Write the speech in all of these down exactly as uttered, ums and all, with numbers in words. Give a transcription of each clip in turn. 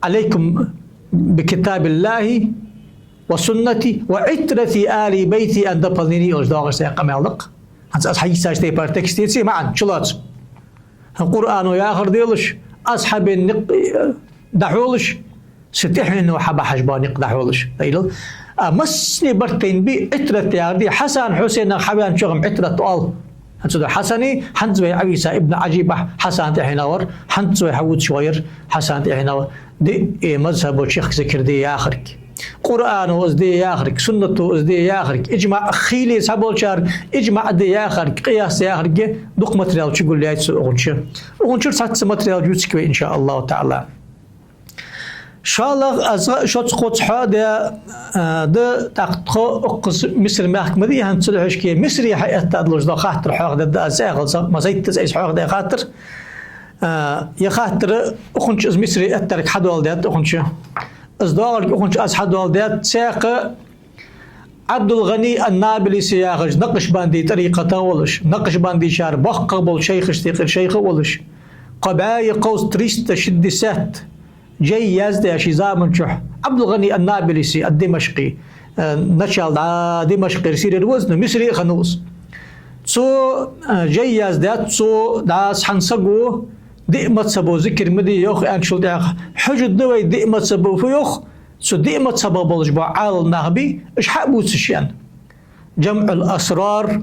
عليكم بكتاب الله وسنتي وعترة آل بيتي аьнна дополнени йолаш доагӀаш цхьа къамаьл да-кх. ХӀанз аз хьадийцача тайпара текст деций маӀан чулоац. Къуръано яхар делаш, асхьабий никъ дӀахьолаш, са тӀехьено хьабахьаш бола никъ дӀахьолаш. Дайла. А массане барт тайна бий, Ӏитрат яхар дий, Хьасан Хьусейнах хьаваьнначох-м Ӏитрат оал. ХӀанз цу да Хьасани, хӀанз вай Ӏовийца Ибн Ӏажибахь Хьасана тӀехьенах вар, хӀанз вай хьавувцаш ва ер Хьасана тӀехьенах вар. Диъ, э, мазхӀабо чехка зикар де яхарг, Къуръано из де яхарг, суннато из де яхарг, иджмаӀ хийла цхьаболчар иджмаӀ де яхарг, къияс яхарг, дукха материал чугулъяьй цо укхун чу. Укхун чура цхьацца материал ювцаргья вай, иншааллахӀу таӀала. ШоллагӀа, аз шоца кхоаца хьоахадаь, а, да, тӀаккха тхо укхаза Миср мехка ма дий, хӀанз цу духьашке Мисре хьаэтта долаш дола хаттар хьоахадергда аз цӀагӀа, ца ма сайтта цӀайса хьоахадаь хаттар. А, ер хаттар укхун чу из Мисре эттарг хьадоаладаьд укхун чу. Из доагӀарг укхун чу аз хьадоаладаьд, цхьаькха Ӏабдул-ГӀани ан-Набулси яхаш, накъшбандий тӀарикъатах волаш, накъшбандийчар боккхагӀа болча шайхашта юкъера шайх а волаш, кхо бӀаьи кховзткъа, триста шестьдесят, жай яздаь ший заман чухь Ӏабдул-ГӀани ан-Набулси ад-Димашкъи, э, начал дӀа Димашкъера сирера ва из, но Мисре а хиннав из. Цо, э, жай яздаьд, цо дӀа цхьан саго диъ мазхӀабо зикар ма де йоах аьнначул тӀехьагӀа, хьожаргда вай диъ мазхӀабо фу йоах, цу диъ мазхӀабах болаш бола Ӏаламнах бий, уж хьа а бувцаш аьнна. جمع الأسرار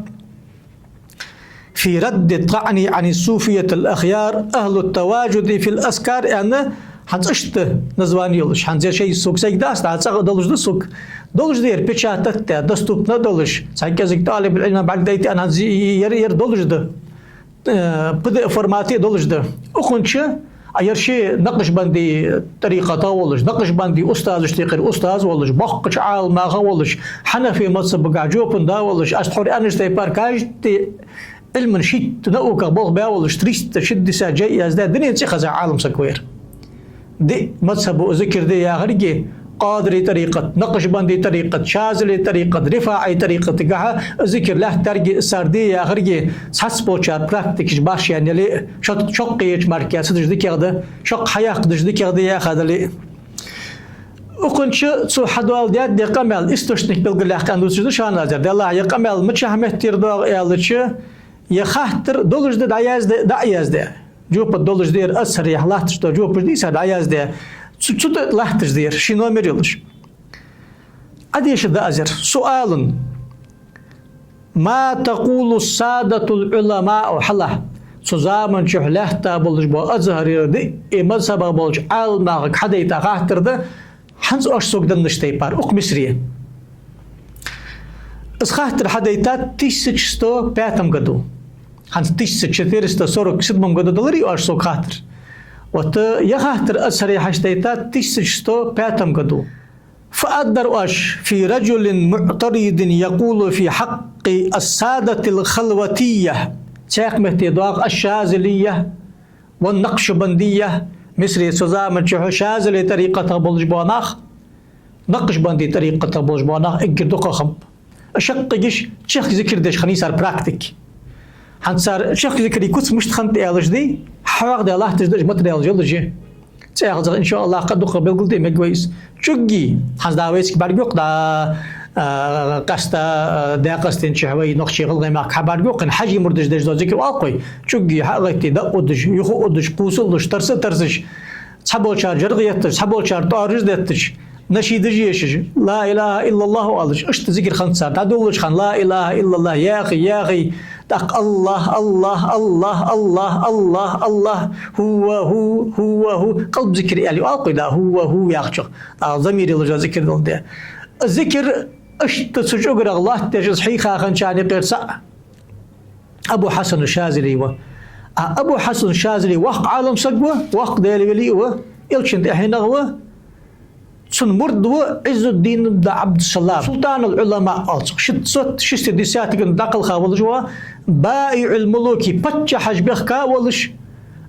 في رد الطعن عن الصوفية الأخيار أهل التواجد في الأذكار аьнна, хӀанз иштта названи йолаш, хӀанз ер шоай сога сайга дац, дӀа цӀагӀа долаш да сога. Долаш да ер, печатать даь, доступно долаш, цхьа кӀезига тӀалибул-Ӏилман бӀаргадайта аьнна, хӀанз ер, ер долаш да. Э, П Д Ф формате долаш да. Укхун чу, а, ер ший накъшбандий тӀарикъатах волаш, накъшбандий устазашта юкъера устаз волаш, боккхача Ӏаламнаха волаш, хьанафий мазхӀабагахь жопан да волаш, аз тхьовра аьннача тайпара, каждый Ӏилман шийтта науках болх баь волаш, триста шестьдесят жай яздаь, дунен цӀихеза Ӏаламсаг ва ер. Диъ мазхӀабо зикар де яхаргеи, Къадирий тӀарикъат, накъшбандий тӀарикъат, шазилий тӀарикъат, рифаӀий тӀарикъатагахьа зикар лаьттаргеи, цар де яхаргеи, цхьацца болчар практикаш башха яьнна яле а, шо-, шоккхе еча марке ца деш дикагӀа да, шоккха хьаяккха деш дикагӀа да яха дале а. Укхун чу цо хьадоаладаьд ер къамаьл, источник белгалъяьккха аьнна дувцаш да шоана аз ер. Деллахь, ер къамаьл мичахьа меттера доагӀа аьлча, ер хаттар долаш да дӀаяздаь, дӀа а яздаь. Жопа долаш да ер, Азхьарехь латташ дола жопаш дий цар дӀаяздаь. Цу, цу тӀа латташ да ер, ший номер йолаш. Ӏадеша да аз ер. سؤال: ما تقول السادة العلماء, хьалахь, цу заман чухь лаьтта болаш бола Азхьарера диъ мазхӀабах болча Ӏаламнахага хьадайта хаттар да, хӀанз оаш сога деннача тайпара, укх Мисре. Из хаттар хьадайтад тысяча сто пятом году. ХӀанз тысяча четыреста сорок седьмом году даларий оаш сога хаттар? Вот, э, ер хаттар Азхьаре хьадайтад тысяча сто пятом году. Фу аргдар оаш: في رجل معترض يقول في حق السادة الخلوتية, цхьаькха метте доагӀа الشاذلية والنقشبندية, Мисре цу заман чухь шазилий тӀарикъатах болаш бола нах, накъшбандий тӀарикъатах болаш бола нах эггара дукхагӀа хиннаб. Шаккхе гиш чехка зикар деш хиннай цар практика. ХӀанз цар чехка зикара куц мишта хиннад аьлча дий, хьоахадаь латташ да уж материалаш йолаш. ЦӀаьхаза, иншааллахӀ, кхы дукха белгалде мег вай из. ЧӀугге, хӀанз дӀа вайцига бӀаргагу-кх, дӀа, а, къаьстта, а, Даькъастенчухь вай нохчий ГӀалгӀай мехка хьабӀаргагу-кх, хӀанз хьажий мурдаш деш дола зикар оал-кх вай. ЧӀугге хьа а гӀайтте, дӀа а удаш, юха а удаш, кхувсалуш, тарса а тарсаш, цхьаболчар жаргӀа етташ, цхьаболчар тӀоараш детташ, нашидаш ешаш, لا إله إلا الله оалаш, иштта зикар хиннад цар. ДӀадолалуча хана لا إله إلا الله яхе, яхе, тӀаккха الله، الله، الله، الله، الله، الله، هو، هو، هو، هو, къалба зикар аьле оал-кх вай, да, هو، هو яхачох, а, замир йолаш зикар долаш да. Зикар иштта цу чӀугарах латтадеш из хьийха хинначарна юкъера цаӀ Абу Хьасан Шазили ва. А Абу Хьасан Шазили воккха Ӏаламсаг ва, воккха Даьла вели а ва, Элчан тӀехьенах ва. Цун мурд ва Ӏиззуддин ибн Ӏабдуссалам, سلطان العلماء оал цох, шестьсот шестидесятый году дӀакхелха волаш ва, بائع الملوك, паччахьаш бехка а волаш,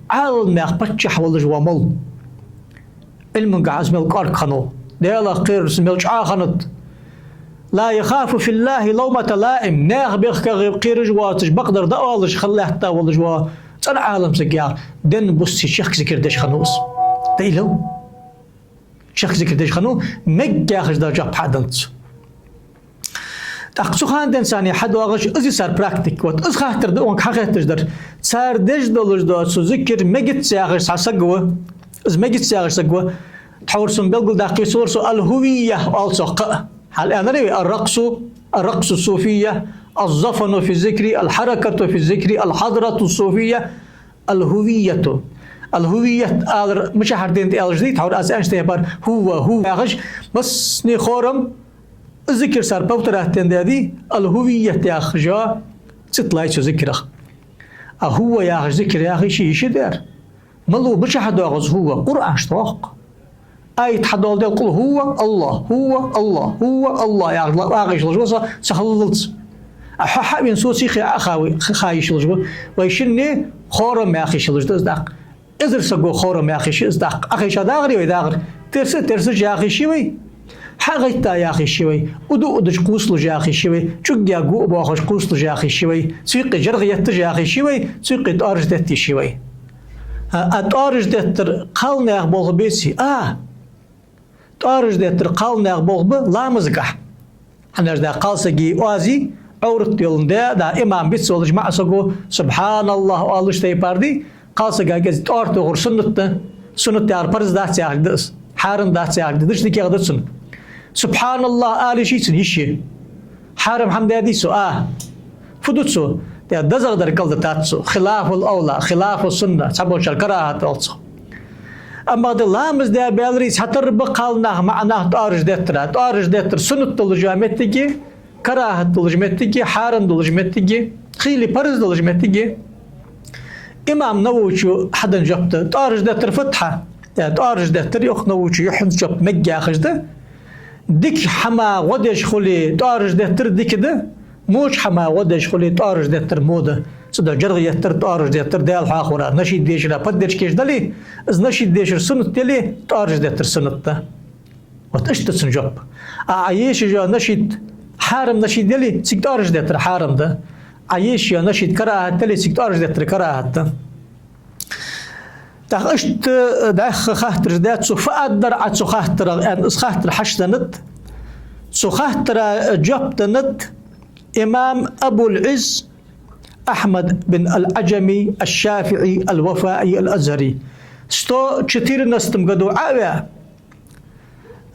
Ӏаламнаьха паччахь волаш ва мол. Ӏилмангахьа из мел кӀоарга хиннав, Даьлах кхерарца мел чӀоагӀа хиннад. لا يخاف في الله لومة لائم, наьха бехках кхераш воацаш, бакъдар дӀаоалаш хила лаьтта волаш ва цӀена Ӏаламсаг яхар, денна-буссе чехка зикар деш хиннав из. Дайла. чехка зикар деш хиннав, мег яхаш да жоп хьаденнад цо. ТӀаккха цу хана денз царна хьадоагӀаш, из цар практика. Вот из хаттар да укхунга хьахетташ дар. Цар деш долаш да цу зикар мегац яхаш цхьа саг ва. Из мегац яхаш саг ва. Тхьовра сона белгалдаккха йиш йолаш да, аль-хувийя оал цох кхы а. Хьал аьннарий вай: الرقص، الرقص الصوفية، الزفن في الذكر، الحركة في الذكر، الحضرة الصوفية، الهوية. Аль-хувийят алар мичахьара денад аьлча дий, тхьовра аз аьннача тайпара, хӀува, хӀува яхаш, массане хором, зикар цар повторять денна да дий, аль-хувийят яхаш цӀи тиллай цу зикарах. А хӀува яхаш зикар яха йиш я, йиш я дера. Малав, мича хьадоагӀа из хӀува? Къуръан чу доагӀа. Аят хьадоаладаьд: «قل هو الله، هو الله، هو الله», яхаш ла-, лагӀа йиш йолаш ва со цу хӀаллалца. А хьо хьавена соца хьа а ха-, ха йиш йолаш ва. Вай шинне хором яха йиш йолаш да из даккха. Эзар саго хором яха йиш я из даккха. Ӏохайша дагӀарий вай? ДагӀар. Терса а терсаш яха йиш я вай. Хьа а гӀайтта яха йиш я вай. Уда а удаш кхувсалуш яха йиш я вай. ЧӀугга гу а боахаш кхувсалуш яха йиш я вай. Цу юкъе жаргӀа етташ яха йиш я вай. Цу юкъе тӀоараш детта йиш я вай. А, а тӀоараш деттар кхалнаьха болх беций? А, тӀоараш деттар кхалнаьха болх ба ламазгахьа. ХӀана аьлча да кхалсага оаз, Ӏоврат йоландаь, да имам вицвелча маӀа саго «СубхьаналлахӀ» оалаш тайпара дий, кхалсага кӀезига тӀоара тохар суннат да. Суннат яхар парз дац яхилга да из, хьарам дац яхилга да, дича дикагӀа да цунна. «СубхьаналлахӀ» ала йиш йий цунна? Йиш я. Хьарам хӀама даьдий цо? А. Фу ду цо? Де дезагӀа дар кӀалдитад цо. خلاف الأولى، خلاف السنة, цхьаболчар карахӀат оал цох. Амма де ламаз даь баьларий, цхьатарра ба кхалнах, маӀа нах тӀоараш деттара. ТӀоараш деттар суннат долаш йола моттиг я, карахӀат долаш моттиг я, хьарам долаш моттиг я, хийла парз долаш моттиг я. Имам Нававичо хьаденна жоп да: тӀоараш деттар фуд хьа? Э, тӀоараш деттар, йоах Нававичо, юххьанца жоп мег яхаш да. Дика хӀама гӀо деш хуле, тӀоараш деттар дика да, воча хӀама гӀо деш хуле, тӀоараш деттар во да. Цудухьа жаргӀа еттар, тӀоараш деттар Даьла хьоахавара, нашид дешара поддержка еш дале, из нашид дешар суннат яле, тӀоараш деттар суннат да. Вот иштта да цун жоп. А, Ӏа ешаш йола нашид хьарам нашид яле, цига тӀоараш деттар хьарам да. Ӏа ешаш йола нашид карахӀат яле, цига тӀоараш деттар карахӀат да. ТӀаккха иштта дӀаьха хаттараш даьд цо. Фу аргдар Ӏа цу хаттарах, аьнна, из хаттар хьаденнад. Цу хаттара жоп деннад имам Абул-Ӏизз Ахьмад бин аль-Ӏаджами аш-ШафиӀи аль-Вафаи аль-Азхьари. Сто четырнадцатом году Ӏа а ваь,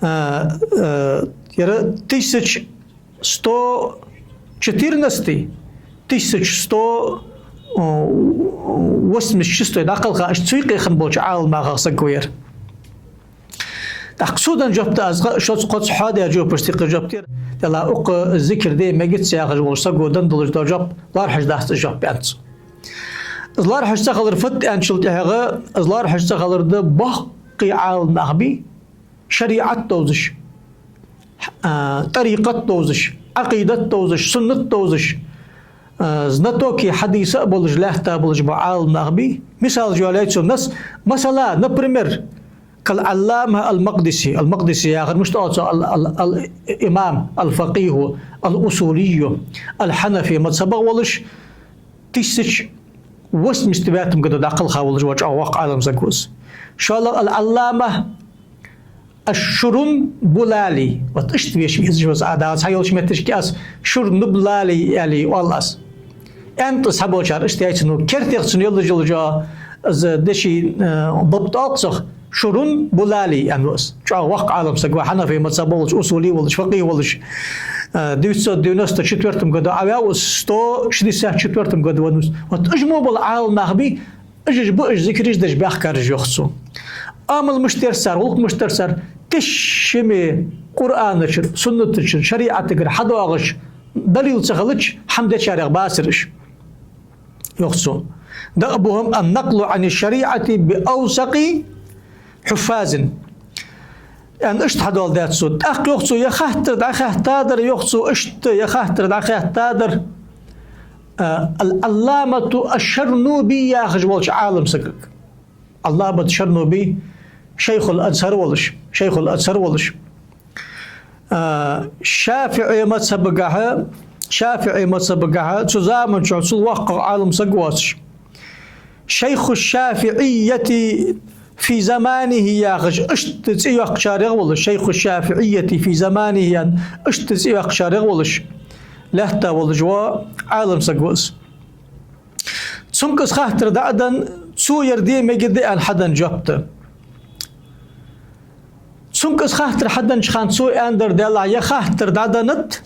а, а, яра тысяча сто четырнадцатый, тысяча сто восемьдесят шестой дӀакхалха, иштта цу юкъе хинна болча Ӏаламнахах саг ва ер. ТӀаккха цо денна жоп да аз, шоца кхозза хьоадаь жопаш тӀаккха жоп да ер. Делахь укх зикар де мегац яхаш волча саго денна долаш дола жоп лоархӀаш дац, из жоп, аьннад цо. Из лоархӀаш ца хилар фуд аьнначул тӀехьагӀа, из лоархӀаш ца хилар да: боккхий Ӏаламнах бий, шариӀат довзаш, а, тӀарикъат довзаш, Ӏакъидат довзаш, суннат довзаш, а, знатоки хьадиса а болаш, лаьтта болаш бола Ӏаламнах бий. Мисалаш йоалаяьй цо. Нас-, масала, например, кал-Ӏаллама аль-Макъдиси. Аль-Макъдиси яхар мишта оал цох? Ал-, ал-, ал-имам, аль-факъиху, аль-усулию, аль-хьанафи мазхӀабах волаш, тысяча восемьдесят девятом году дӀакхалха волаш вола чӀоагӀа воккха Ӏалам саг ва из. ШоллагӀа ал-Ӏаллама аш-Шурунбулали. Вот иштта веший везаш ва из, а, Дала цхьайолча метташка аз Шурнублали аьле оал аз. Аьннад цхьаболчар, иштта яьй цо. Ну, кертех цун йолаш йола из деший, э, баб тӀа оал цох, Шурунбулали аьнна ва из. ЧӀоагӀа воккха Ӏалам саг ва, хьанафи мазхӀабах волаш, усули волаш, факъихӀ волаш. Э, девятьсот девяносто четвёртом году Ӏаваьв из, сто шестьдесят четвёртом году венна ва из. Вот уж мо бола Ӏаламнах бий, уж ба уж зикараш деш баьхкараш, йоах цо. Амал мишта дар цар, гӀулакх мишта дар цар, тешаме Къуръаначура, суннатачура, шариӀатагара хьадоагӀаш, далил ца хилча, хӀама дечарех бацар уж. Йоах цо: دأبهم النقل عن الشريعة بأوثق حفاظ. Аьнна, иштта хьадоаладаьд цо. ТӀаккха йоах цо, ер хаттар дӀахаьттадар, йоах цо, иштта ер хаттар дӀахаьттадар, а, аль-Ӏалламату аш-Шарнуби яхаш волча Ӏалам сагага. Ӏалламат Шарнуби, шайхул-Азхьар волаш, шайхул-Азхьар волаш. А, ШафиӀий мазхӀабагахьа, ШафиӀий мазхӀабагахьа цу заман чухь цул воккхагӀа Ӏалам саг воацаш. Шайху ШафиӀиййати في زمانه яхаш, иштта цӀи йоаккхачарех волаш, شيخ الشافعية في زمانه аьнна, иштта цӀи йоаккхачарех волаш, лаьтта волаш вола Ӏалам саг ва из. Цунга из хаттар дӀа а денна, цо ер де мегаш да аьнна хьаденна жоп да. Цунга из хаттар хьаденнача хана цо аьнна дар, Даьллахь, ер хаттар дӀаденнад,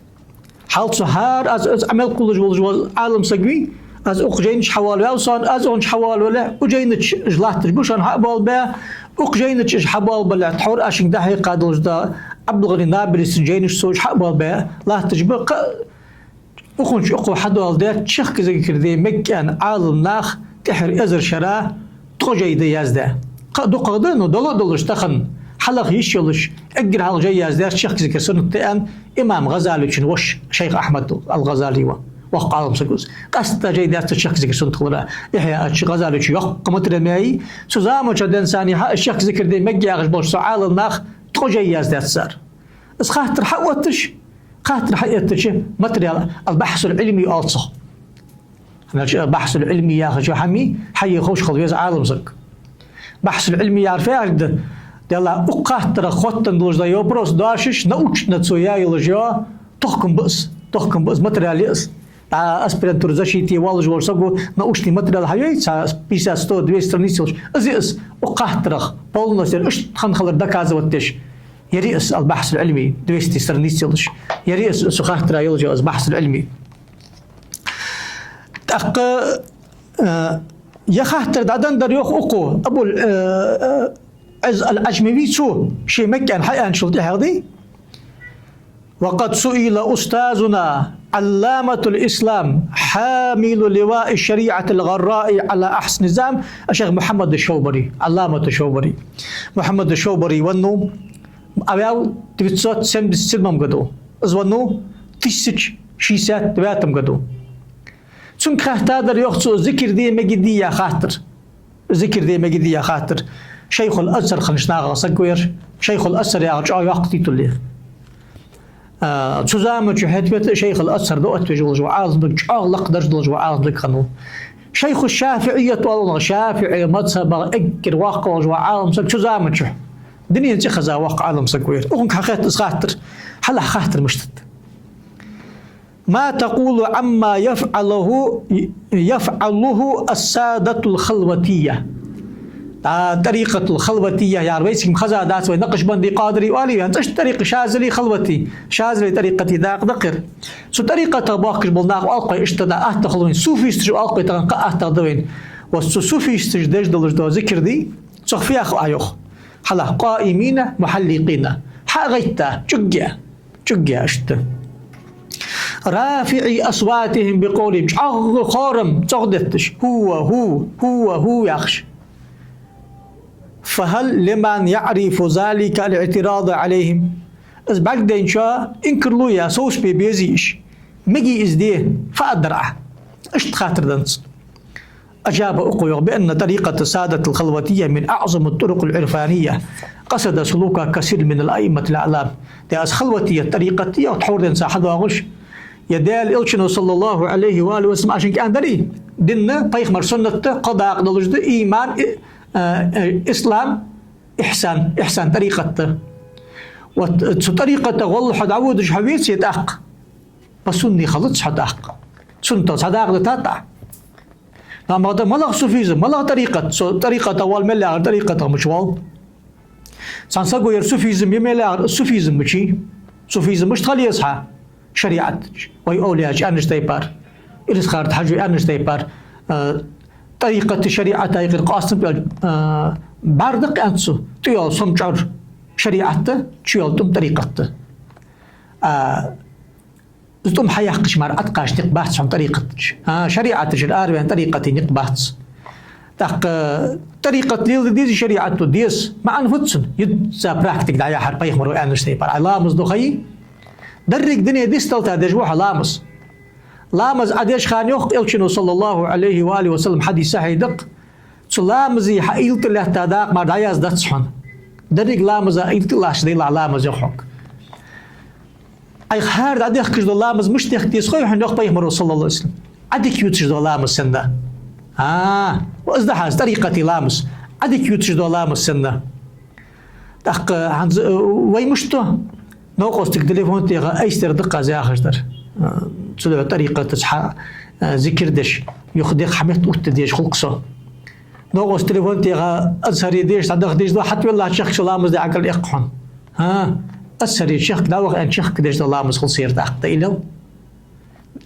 хьал цу хӀара аз, аз Ӏамал кхоллаш волаш вола Ӏалам саг вий, аз укх жайна чу хьавоалаваьв со, аз укх жайна чу хьавоалавалале, укх жайна чу уж латташ ба шоана хьабоалабаь, укх жайна чу уж хьабоалабалале, тхьовра аз шуга дӀахьекха долаш да, Ӏабдулгъани Набулсий жайна чу цо уж хьабоалабаь латташ ба, кхы а укхунча укхо хьадоаладаь, чехка зикар де мег аьнна Ӏалам наха тӀехьара эзар шера ткъо жай да яздаь. Кхы а дукхагӀа да, но дала а долаш тахан, хьалха йиш йолаш, эггара хьалха жай яздаьр чехка зикар суннат да аьнна, имам ГӀазаличун воша шайх Ахьмад ал-ГӀазали ва, воккха Ӏалам саг ва из. Къаьстта жай даьд цо чехка зикар суннат хилара. Ихьяа чу ГӀазаличо йоккха материал ма яй. Цу заманчухь денз санна хьа из чехка зикар де мег яхаш болаш цу Ӏалам наха ткъо жай яздаьд цар. Из хаттар хьаотташ, хаттар хьаэттача материал, аль-бахьсуль-Ӏилми оал цох. Значит, бахьсуль-Ӏилми яхача хӀаман хьае ховш хила веза Ӏалам саг. Бахьсуль-Ӏилми яхар фу яхилга да? Даьллахь, укх хаттарах хоттаденна долаш да вопрос, доашаш научно цо яь йолаш я, тохкам ба из, тохкам ба из, материал я из. ДӀа аспирантура защите воаллаш волча саго научный материал хьайой, цхьа пятьдесят, сто, двести страниц йолаш. Из я из, укх хаттарах полностью иштта хинна хилар доказывать деш. Ер я из аль-бахьсуль-Ӏилми, двести страниц йолаш. Ер я из цу хаттара йолаш я из бахьсуль-Ӏилми. ТӀаккха, э, ер хаттар дӀаденна дар йоах укхо, Абуль, э, э, Ӏизз аль-Ӏажмави цо, ше мег аьнна хьааьнначул тӀехьагӀа дий. وقد سئل أستاذنا علامة الإسلام حامل لواء الشريعة الغراء على أحسن نظام الشيخ محمد الشوبري، علامة الشوبري. Мухьаммад аш-Шовбари веннав, Ӏаваьв девятьсот семьдесят седьмом году. Из веннав тысяча шестьдесят девятом году. Цунга хаьттадар йоах цо, зикар де мегий яха хаттар. Зикар де мегий яха хаттар. Шайхуль-Азхьар хиннача нахах саг ва ер. Шайхуль-Азхьар яхар чӀоагӀа йоккха титул я. А, цу заман чу хӀаьта ветта а Шайхуль-Азхьар да оттавеш волаш ва Ӏалам саг, чӀоагӀа лакха дарж долаш ва Ӏалам саг хиннав. Шайху ШафиӀийят оал цунах, ШафиӀий мазхӀабах эггара воккха волаш ва Ӏалам саг цу заман чу. Дунен цӀихеза воккха Ӏалам саг ва ер. Укхунга хьахаьттад из хаттар. Хьалахь хаттар мишта да? ما تقول عما يفعله، يفعله السادة الخلوتية. ТӀа-, тӀарикъатуль-Халватия яхар вайцига хезадац, вай накъшбанди, къадири оалий вай, цӀаш тӀарикъа Шазали, Халвати, Шазали тӀарикъата дакъа да-кх ер. Цу тӀарикъатах боахкаш бола нах оал-кх вай иштта да, атта хул вайна, суфисташ оал-кх вай тахан, кхы а атта да вайна. Ва цу суфисташа деш долаш дола зикар дий, цох фу яхар йоах. Хьалахь, قائمين محلقين. Хьагайтта, чӀугге. ЧӀугге иштта. رافعي أصواتهم بقولهم, чӀоагӀа хорам цӀогӀа детташ. هو، هو، هو، هو яхаш. فهل لمن يعرف ذلك الاعتراض عليهم؟ Из бӀаргадайначоа инкарло е совцабе безий уж? Мегий из де? Фу аргдар Ӏа? Иштта хаттар деннад цо. أجاب укхо йоах: بأن طريقة السادة الخلوتية من أعظم الطرق العرفانية قصد سلوكها كثير من الأئمة الأعلام. Де аз Халватият тӀарикъат я, тхьовра денз хьадоагӀаш, е Даьла Элчано, صلى الله عليه وآله وسلم, ашинг кӀан дарий? Дин, пайхамара суннат да, кхо дакъа долаш да: иман, и-, э, э, ислам, ихьсан, ихьсан тӀарикъат да. Вот, э, цу тӀарикъата гӀолла хьо дӀаводаш хьо веце тӀаккха, по сунне хилац хьо тӀаккха. Суннатал цхьа дакъа да тӀаккха. Амма да малагӀа суфизм, малагӀа тӀарикъат, цу тӀарикъата вола мел яхар тӀарикъатах мича воал? Цхьан саго ер суфизм я мел яхар, суфизм мичий? Суфизм мишта хила еза хьа? ШариӀатаца. Вай овлияаша аьннача тайпара. Илисхан-Юртара Хьажо аьннача тайпара. Э, тӀарикъата шариӀата юкъера къоастам пӀелг, э, бӀаргадаккха аьннад цо. ТӀу йола сом чӀор шариӀат да, чу йола тӀум тӀарикъат да. А, Из тӀум хьаяккхача мара Ӏаткъаш никъ бац хьона тӀарикъата чу. А, шариӀата чура араваьнна тӀарикъата никъ бац. ТӀаккха тӀарикъат леладе дезий шариӀато? Деза. МаӀан фуд цун? Юзза практика дӀаяхьар пайхамаро аьннача тайпара. Ӏа ламаз ду хайи? Деррига дунен дисталта деш ва хьо ламаз. Ламаз Ӏа деш хана йоах Элчано, صلى الله عليه وآله وسلم, хьадис сахьихь да-кх: цу ламаза хьа уйла тӀа лаьтта дакъа мара дӀаяздац хьона. Деррига ламаза уйла тӀа латташ дайла ламаз, йоах хьога. Ӏайха хӀара дӀадехкаш дола ламаз мишта дехка деза хой хьона, йоах пайхамаро, صلى الله عليه وسلم. Ӏа дика ювцаш дола ламаз санна. А, из да хьа из тӀарикъата ламаз. Ӏадика ювцаш дола ламаз санна. ТӀаккха хӀанз, э, вай мишта ду? Новкъостага телефон тӀа яха айса дар даккха аз яхаш дар. Э, цу дуьхьа тӀарикъатаца хьа, э, зикар деш, юха дегӀ хьа метта оттадеш хул-кх со. Новкъост телефон тӀа яха, Азхаре деша дӀадаха деза, хьатӀавеллача чехка ламаз де Ӏакъал эккх хьона. ХӀа, Азхаре чехка дӀаваха аьнна чехка деш дола ламаз хул сера тӀаккха, дӀаилал.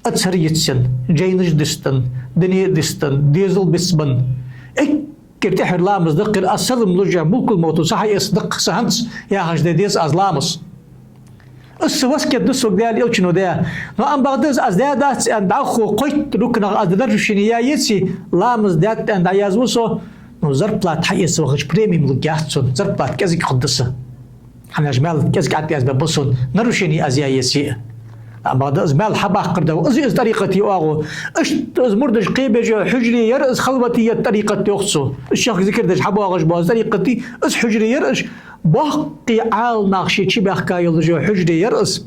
Азхар йицъенна, жайнаш дистенна, дуне дистенна, дезал бицбенна. Эггара тӀехьара ламаз да-кх ер, аз салам луш, мулкул мовта сахьа эс даккха са хӀанз яхаш де деза аз ламаз. Из са васкет да сога Даьла Элчано даь. Но амма бакъда из аз даь дац аьнна дӀахо кхойтта рукнах аз де нарушени яь еце, ламаз даьд аьнна дӀаязду со, ну, зарплата хьаэца вахача премия лургьяц сона, зарплата кӀезига хургда са. ХӀана аьлча маьл кӀезига ӀотӀаязбергба сона, нарушени аз яь еце. Амма бакъда из маьл хьабаккхар да, из, из тӀарикъата оагӀув. Иштта из мурдаш кхебеш йола хьужаре яр из, халватият тӀарикъат йоах цо. Из чехка зикар деш хьабоагӀаш бола из тӀарикъат, из хьужаре яр из. Боккхий Ӏаламнах шоай чу баьхка йолаш йола хьужаре яр из.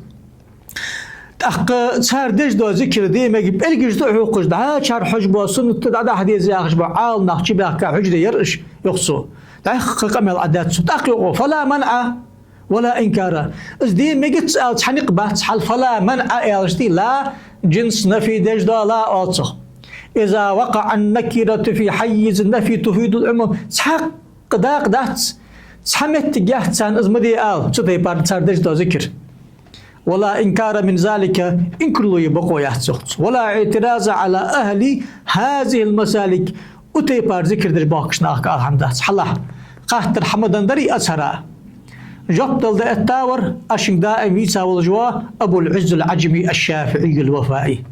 ТӀаккха цар деш дола зикар де мег, пӀелгаш духьалкхаш, дӀачар хьожаш бола, суннат дӀадахьа деза яхаш бола Ӏаламнах чу баьхка хьужаре яр из, йоах цо. ДӀаьха къамаьл Ӏадаьд цо. ТӀаккха йоах: «فلا منع ولا إنكار». Из де мегац ала цхьа никъ бац хьал, «فلا منع» аьлча, لا جنس نفي деш дола «لا» оал цох. «إذا وقع النكرة في حيز النفي تفيد العموم». Цхьаккха дакъа дац, цхьа моттиг яц царна из ма де ала, цу тайпара цар деш дола зикар. «ولا إنكار من ذلك», инкарло е бокъо яц цох. «ولا اعتراض على أهل هذه المسالك». Укх тайпара зикар деш боахкача нахага ала хӀама дац. Хьалха хаттар хьа ма деннадарий Азхара. Жоп дала дӀаэтта вар аз шуга даим вийца волаш вола Абул-Ӏизз ал-Ӏаджами аш-ШафиӀий ал-Вафаи.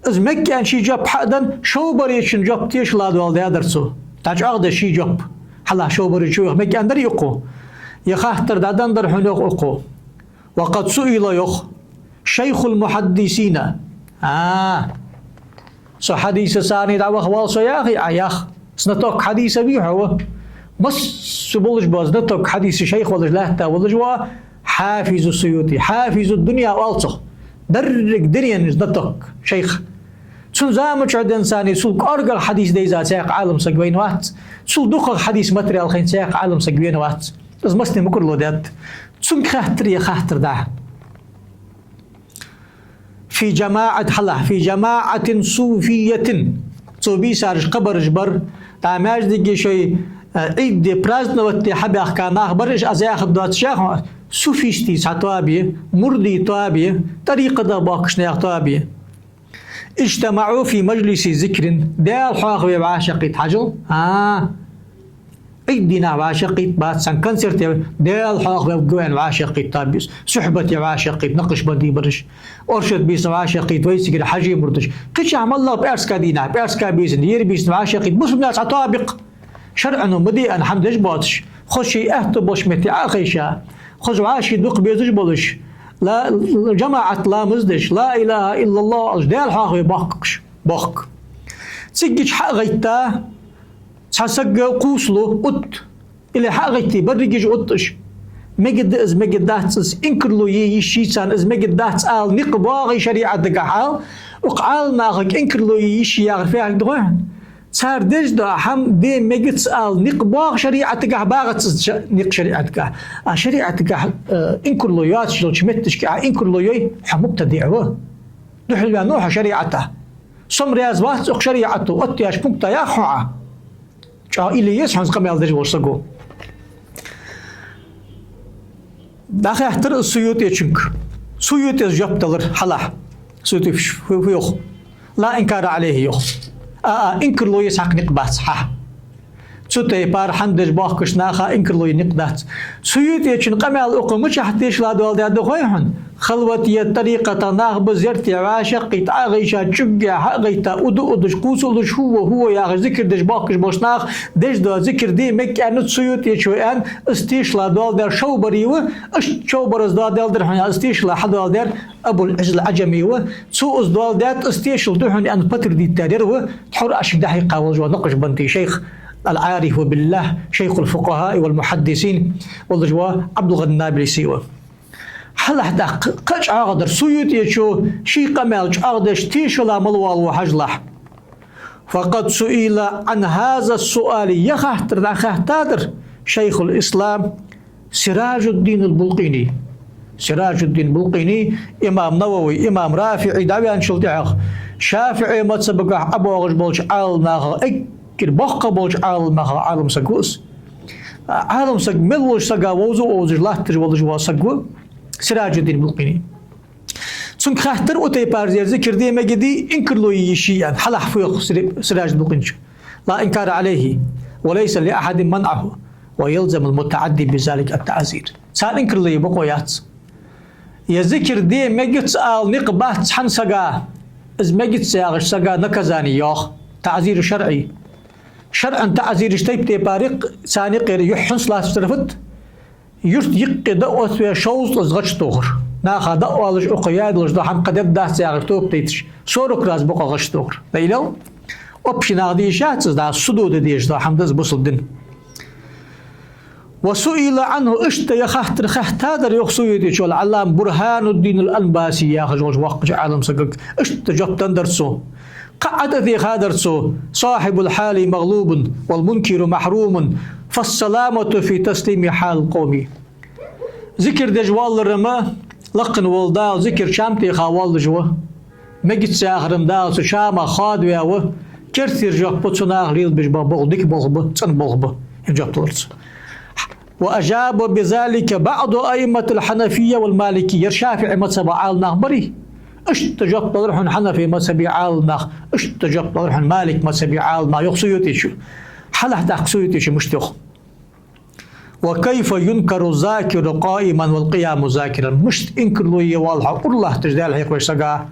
Из мег аьнна ший жоп хьа а денна, шовбаречун жоп тешал дола даьдар цо. ДӀачӀоагӀдеш ший жоп. Хьалха шовбаречо йоах, мег аьннадарий укхо. Ер хаттар дӀаденнадар хьона, йоах укхо. «وقد سئل», йоах, «شيخ المحدثين». А, со хьадиса царна дӀаваха воал со яхий Ӏа, ях? Знаток хьадиса вий хьо, ва? Массаболаш бола знаток хьадиса шайх волаш лаьтта волаш вола Хьафиз ас-СуютӀий, Хьафиз ад-дунья оал цох. Деррига дунен знаток шайх. Цун заман чухь денз царна цул кӀоаргагӀа хьадис дайза цхьаккха Ӏалам саг вайна вац, цул дукхагӀа хьадиса материал хайна цхьаккха Ӏалам саг вена вац. Из массане мукӀарло даьд. Цунга хаьттар ер хаттар дӀа. «في جماعة», хьалха, «في جماعة صوفية». Цо бийсараш кхыбараш бар, дӀа маьждиге шоай, э, Ӏид де, праздновать де хьабаьхка нах бар уж, аз яхар доацаш, яхаш, суфистий цхьа тоаба я, мурдий тоаба я, тӀарикъата боахкача наьха тоаба я. «اجتمعوا في مجلس ذكر», Даьла хьоахаве вӀашагӀкхийтта, хьажал. А, Ӏид дийнахьа вӀашагӀкхийтта бац цхьан концерте, Даьла хьоахаве га ваьнна вӀашагӀкхийтта тоаба я из, сухьбате вӀашагӀкхийтта накъшбандий бараш, оршот бийсанна вӀашагӀкхийтта вайцига хьажий мурдаш. Кхычахьа моллагӀа пӀаьраска дийнахьа, пӀаьраска бийсанна, ера бийсанна вӀашагӀкхийтта бусалба наьха цхьа тоаба я-кх. ШарӀо ма де аьнна хӀама деш боацаш, хоза шоай аьттув болча метте Ӏо а хайша, хоза вӀаший дукха безаш болаш, ла-, жамаӀат ламаз деш, لا إله إلا الله оалаш, Даьла хьоахаве боахк уж, боахк. Цигга хьа а гӀайтта, цхьа саг кхувсалу, отт. Или хьа а гӀайтте, берригаш отт уж. Мегаргда из, мегаргдац из, инкарло е йиш йий царна, из мегаргдац ала никъ боагӀий шариӀатагахьа, укх Ӏаламнахага инкарло е йиш йий яхар фу яхилга да хой хьона? Цар деш дола хӀама де мегац ала никъ боагӀа шариӀатагахьа, багӀац из ша-, никъ шариӀатагахьа. А шариӀатагахьа, э, инкарло йоацаш йолча метташка Ӏа инкарло йой, хьо мубтадиӀ ва. Духьалваьнна ва хьо шариӀата. Со-м раьза вац укх шариӀато, оттаяьча пункта, ях хьона Ӏа. ЧӀоагӀа илли еза хьона из къамаьл деш волча саго. ДӀахаьттар из СуютӀечунга. СуютӀес жоп далар хьалха. СуютӀе фу, фу йоах? «لا إنكار عليه», йоах. А, а, инкарло е цхьаккха никъ бац хьа. Цу тайпара хӀама деш боахкача наха инкарло е никъ дац. СуютӀечун къамаьл укхо мичахьа тешал доаладаьд хой хьона? Халватият тӀарикъата нах ба зерате вӀашагӀкхийтта, Ӏо а гӀайша, чӀугге хьа а гӀайтта, уду а удаш, кхувсалуш, хӀу ва, хӀу ва яхаш зикар деш боахкаш болча наха деш дола зикар де мег аьннад СуютӀечо аьнна, из тешал доаладаьр шовбари ва, иштта шовбарас доаладаьр хьона, из тешал хьадоаладаьр Абул-Ӏизз ал-Ӏаджами ва. Цо из доаладаьд, из тешал да хьона аьнна подтвердить даьр ер ва, тхьовра аз шуга дӀахьекха волаш вола накъшбанди шайх, العارف بالله، شيخ الفقهاء والمحدثين волаш вола Ӏабдул-ГӀани Набулси ва. Хьалха тӀаккха кхы а чӀоагӀа дар, СуютӀечо ший къамаьл чӀоагӀдеш тешала мел воалаву, хьажалахь. فقد سئل عن هذا السؤال, ер хаттар дӀахаьттадар шайхуль-ислам Сиражуддин аль-Булкъини. Сиражуддин Булкъини, имам Навави, имам РафиӀи дӀаваьнначул тӀехьагӀа, шафиӀий мазхӀабагахь ӀобоагӀаш болча Ӏаламнахах, эггара боккха болча Ӏаламнахах Ӏалам саг ва из. Ӏалам саг мел волча сага вовза а вовзаш латташ волаш вола саг ва Сиражуддин Булкъини. Цунга хаьттар укх тайпара, ер зикар де мегаргдий, инкарло е йиш йий аьнна, хьалахь фу йоах Сира-, Сиражуддин Булкъиничо: لا إنكار عليه، وليس لأحد منعه، ويلزم المتعدي بذلك التعزير. Царна инкарло е бокъо яц. Ер зикар де мегац ала никъ бац цхьан сага, из мегац яхача сага наказани йоах, таӀзир шарӀий. ШарӀан таӀзираш тайп-тайпара я-кх, царна юкъера юхь хӀанз латташ дар фуд? Юрта юкъе дӀаоттаве шовзткъа из гӀаш тохар. Наха дӀаоалаш, укхо яь долаш дола хӀама кхы дергдац яхаш тоба дайташ, сорок раз бокъо гӀаш тохар. Далил? Общий наха де йиш яц из, да, судо де дезаш дола хӀама да из бусалба дина. وسئل عنه, иштта ер хаттар хаьттадар, йоах Суютичо, аль-Ӏаллама Бурхануддин аль-Анбаси яхаш волча воккхача Ӏалам сагага, иштта жоп деннадар цо. Кхы а тӀатехадар цо: صاحب الحال مغلوب والمنكر محروم، فالسلامة في تسليم حال القوم. Зикар деш воаллар-м лакхе вола Дала зикар чам теха воаллаш ва. Мегац яхар-м Дала цу чамах хоадаваь ва. Керттера жоп ба цу наха лелабеш ба болх, дика болх ба, цӀена болх ба. Ер жоп далар цо. وأجاب بذلك بعض أئمة الحنفية والمالكية. Ер шафиӀий мазхӀаба Ӏаламнах барий? Иштта жоп далар хьона хьанафий мазхӀаба Ӏаламнах, иштта жоп далар хьона Малик мазхӀаба Ӏаламнах, йоах Суютичо. Хьалахь тӀаккха Суютичо мишта йоах: وكيف ينكر الذاكر قائما والقيام ذاكرا. Мишта инкарло е воалл хьо ура латташ Даьла хьехавеш сага,